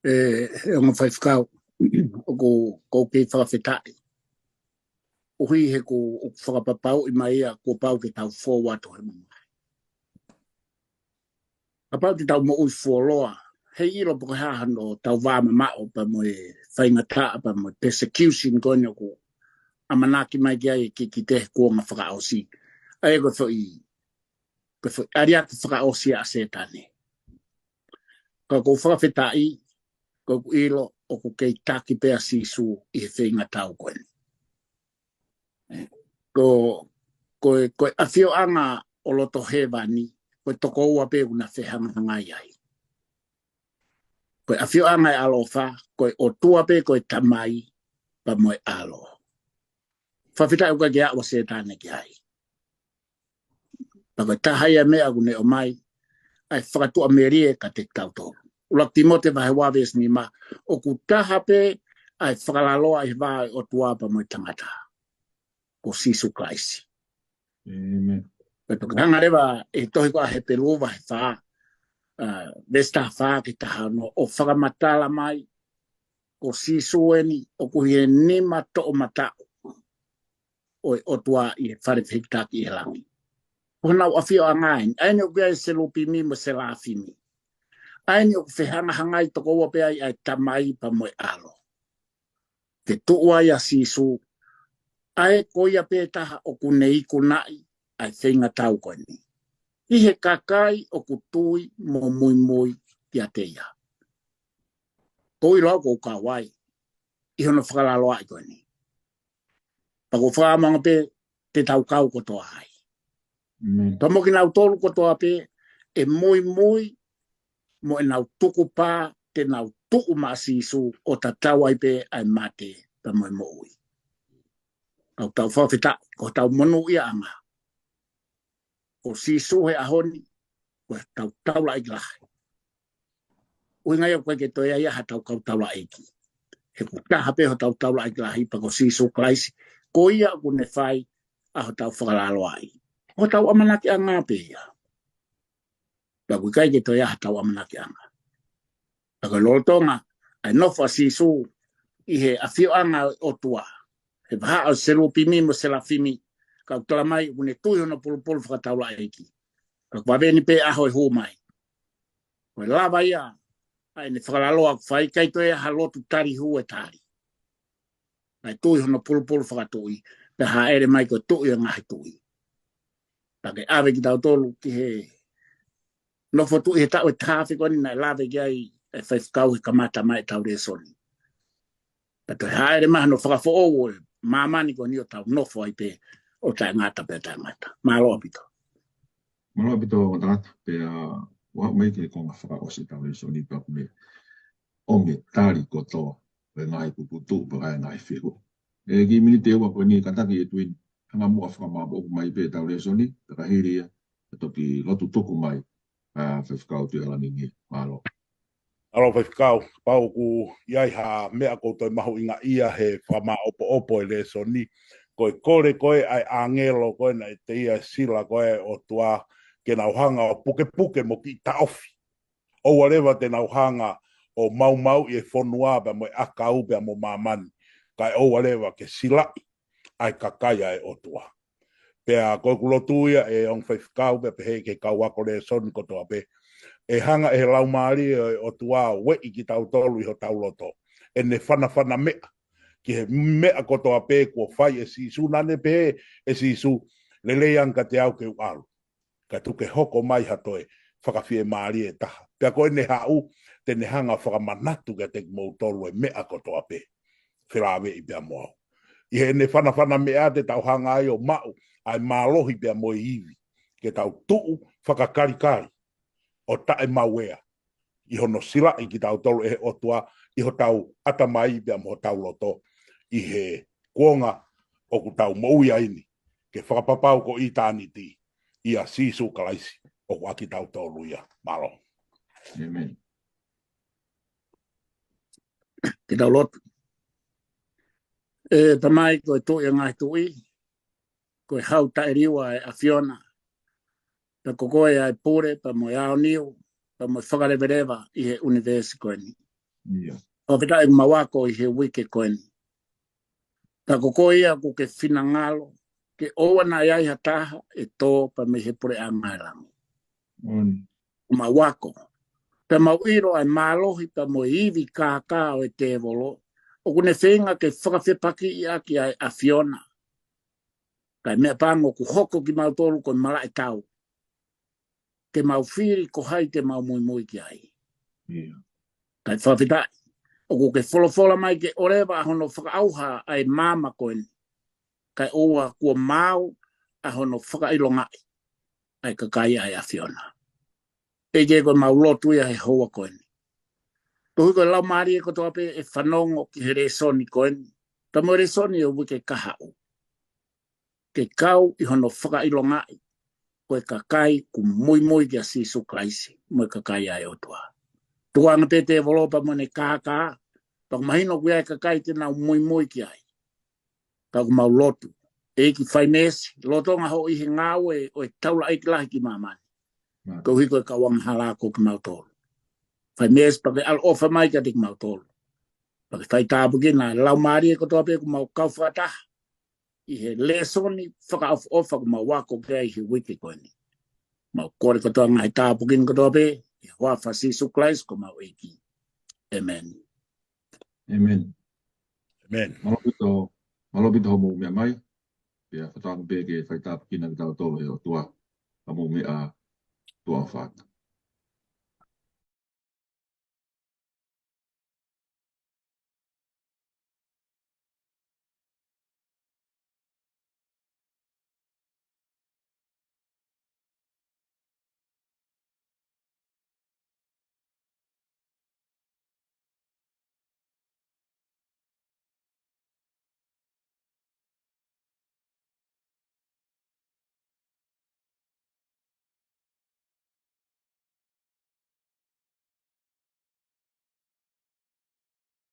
ʻE, ʻe ongo Faifekau, ʻoku, ʻoku ou kei fakafetaʻi. ʻUhi he ʻoku, ʻoku fakapapauʻi mai ia kuo pau ke tau fou atu he mamahi. Kapau te tau moʻui fuoloa, heiʻilo pe ko e hā hano tau vā mamaʻo pea mo e faingataʻa pea mo e persecution ko eni ʻoku ʻamanaki mai ki ai e kikite he kuonga fakaʻosi. ʻA ia ko e foʻi, ko e foʻi ʻaliaki fakaʻosi ʻa Sētane. Ka ʻoku ou fakafetaʻi, ko ʻeku ʻilo ʻoku kei taki pē ʻa Sīsū ʻi he feingatau ko eni. Ko, ko e, ko e ʻafioʻanga ʻo loto hēvani, ko e toko ua pē ʻoku na fehangahangai ai. Ko e ʻafioʻanga ʻe ʻaloʻofa, ko e ʻOtua pē, ko e Tamai, pea mo e ʻAlo. Fakafetaʻi ʻoku ʻikai ke aʻu ʻa Sētane ki ai. Pea ko e taha ia e meʻa ʻoku ne ʻomai, ʻa e fakatuʻamelie kiate kitautolu. ʻUluaki Tīmote vahe ua veesi nima, ʻoku taha pē ʻa e fakalaloa ʻi he vā ʻo e ʻOtua pea mo e tangata. Ko Sīsū Kalaisi. ʻĒmeni. Pea toki hanga leva ʻe he tohi ko ē ʻa Hepelū vahe fā, ʻa, veesi taha fā ki he taha ono, ʻo fakamatala mai, ko Sīsū eni, ʻoku ʻi he nima toʻomataʻu ʻo e ʻOtua ʻi he fale fehikitaki ʻi he langi. Ko honau ʻafioʻanga eni, ʻa eni ʻoku ʻi ai e selupimi mo e selafimi. ʻA eni ʻoku fehangahangai toko ua pē ai ʻa e Tamai pea mo e ʻAlo. Ke tuʻu ai ʻa Sīsū, ʻa ē ko ia pē taha ʻoku ne ikunaʻi ʻa e feingatau ko eni. ʻI he kakai ʻoku tui mo muimui kiate ia. Ko e ʻilo au ʻoku ou kau ai, ʻi hono fakalaloaʻi ko eni. Pea ʻoku ou fakaʻamu ange pē te tau kau kotoa ai. ʻĒmeni. Pea mo kinautolu kotoa pē ʻe muimui mo ʻenau tukupā te nau tuʻu maʻa Sīsū ʻo tatau ai pē ʻa e mate pea mo e moʻui. Ka ʻoku tau fakafetaʻi, ko hotau monūʻiaʻanga. Ko Sīsū he ʻaho ni, ko hotau taulaʻeiki lahi. ʻUhinga ia ʻoku ʻikai ke toe ʻi ai ha tau kau taulaʻeiki. He ʻoku taha pē hotau taulaʻeiki lahi pea ko Sīsū Kalaisi, ko ia ʻoku ne fai ʻa hotau fakalaloaʻi. Hotau ʻamanakiʻanga pē ia. Pea ʻoku ʻikai ke toe ʻi ai ha tau ʻamanakiʻanga. Pea ko e lolotonga ʻa e nofo ʻa Sīsū ʻi he ʻafioʻanga ʻo e ʻOtua. He vahaʻa ʻo e selupimi mo e selafimi, ka ʻoku tala mai ʻoku ne tui hono pulupulu fakataulaʻeiki. Ka ʻoku vave ni pē ʻaho ʻe hū mai. Ko e lava ia, ʻa ʻene fakalaloa ʻoku fai, ʻikai toe ʻi ai ha lotu tali hū ʻe tali. Kae tui hono pulupulu fakatuʻi, pea hāʻele mai ko e Tuʻi ʻo e ngaahi tuʻi. Pea ke ʻave kitautolu ki he nofo tuʻi he taʻu ʻe taha afe ko eni naʻe lave ki ai ʻe he faifekau he kamata mai ʻetau lēsoni. Pea toe hāʻele mai hono fakafoʻou ʻo e māmani ko eni ʻo tau nofo ai pē ʻo taʻengata pea taʻengata. Mālō ʻaupito. Mālō ʻaupito, Tangata, pea ʻoku aʻu mai ki he konga fakaʻosi ʻetau lēsoni pea ʻoku ne ʻomi e tali kotoa ʻo e ngaahi puputuʻu pea mo e ngaahi fehuʻi. ʻE kiʻi miniti ʻe ua ko eni kātaki ʻe Tuini, hanga muʻa ʻo fakamāʻopoʻopo mai pē ʻetau lēsoni, pea ka hili ia, ʻe toki lotu tuku mai, ʻa Faifekau Tuʻihalangingie. Mālō. Mālō Faifekau, kapau ʻoku ʻi ai ha meʻa ʻoku ou toe mahuʻingaʻia he fakamāʻopoʻopo e lēsoni, ko e kole ko ē ʻa e ʻāngelo ko ē naʻe ʻiate ia e sila ko ē ʻa e ʻOtua, ke nau hanga ʻo pukepuke mo kiʻi taʻofi. ʻOua leva te nau hanga ʻo maumauʻi e fonua pea mo e ʻakau pea mo māmani, kae ʻoua leva ke silaʻi ʻa e kakai ʻa e ʻOtua. Pea ko ʻeku lotu ia ʻe ongo faifekau pea pehē ki he kau ako lēsoni kotoa pē. ʻE hanga ʻe he Laumālie ʻo e ʻOtua ʻo ueʻi kitautolu ʻi hotau loto. ʻEne fanafana meʻa ki he meʻa kotoa pē kuo fai ʻe Sīsū, naʻa ne pehē ʻe Sīsū, lelei ange kiate au ke u ʻalu. Kae tuku ke hoko mai ha toe fakafiemālie ʻe taha. Pea ko ʻene haʻu, te ne hanga ʻo fakamanatu kiate kimoutolu e meʻa kotoa pē. Felāveʻi pea mo au. ʻI heʻene fanafana meʻa te tau hanga ai ʻo maʻu ʻa e mālohi pea mo e ivi. Ke tau tuʻu fakakalikali ʻo taʻemauea ʻi hono silaʻi kitautolu ʻe he ʻOtua ʻi hotau ʻatamai pea mo hotau loto ʻi he kuonga ʻoku tau moʻui ai ni, ke fakapapau ko ʻitāniti, ʻia Sīsū Kalaisi ʻoku ʻa kitautolu ia. Mālō. ʻĒmeni. Ke tau lotu. ʻE Tamai, ko e Tuʻi ʻo e ngaahi tuʻi, ko e Hau taʻeliua ʻa e ʻAfiona, pea ko koe ʻa e pule pea mo e aoniu pea mo e fakaleveleva ʻi he ʻunivēsi ko eni. ʻIo. Fakafetaʻi ʻoku mau ako ʻi he uike ko eni. Pea ko koe ia ʻoku ke finangalo ke ʻoua naʻa ʻi ai ha taha ʻe tō pea mei he puleʻanga ʻo e langi. ʻOku mau ako pea mau ʻilo ʻa e mālohi pea mo e ivi kākā ʻo e tēvolo, ʻoku ne feinga ke fakafepakiʻi ʻaki ʻa e ʻAfiona. Kae meʻapango ʻoku hoko kimautolu ko e malaʻe tau, ke mau fili ko hai te mau muimui ki ai. Kae fakafetaʻi, ʻoku ke folofola mai ke ʻoua leva ʻa hono fakaʻauha ʻa e maama ko eni, kae ʻoua kuo maau ʻa hono fakaʻilongaʻi ʻa e kakai ʻa e ʻAfiona. ʻEiki, ko ʻemau lotu ia he houa ko eni, koeʻuhi ko e laumālie kotoa pē ʻe fanongo ki he lēsoni ko eni, pea mo e lēsoni ʻo e uike kahaʻu, ke kau ʻi hono fakaʻilongaʻi ko e kakai kuo muimui kia Sīsū Kalaisi mo e kakai ʻa e ʻOtua. Tukuange pē tēvolo pea mo ʻene kākā, pea ʻoku mahino ʻoku ʻi ai e kakai te nau muimui ki ai. Ka ʻoku mau lotu, ʻEiki, fai meesi, lolotonga hoʻo ʻi he ngāue ʻo e taulaʻeiki lahi ki māmani, koeʻuhi ko e kau angahala ko kimautolu. Fai meesi pea ke ʻaloʻofa mai kiate kimautolu, pea ke faitāpuekina e laumālie kotoa pē kuo mau kau fakataha ʻi he lēsoni fakaʻofoʻofa kuo mau ako ki ai he uike ko eni. Mau kole kotoa e ngaahi tāpuaki ni kotoa pē ʻi he huafa ʻo Sīsū Kalaisi ko homau ʻEiki. ʻĒmeni. ʻĒmeni. ʻĒmeni. Mālō ʻaupito, mālō ʻaupito hoʻomou meʻa mai. Pea fakatauange pē ke faitāpuekina kitautolu ʻe he ʻOtua ʻi hoʻomou meʻa tuʻa ʻofa atu.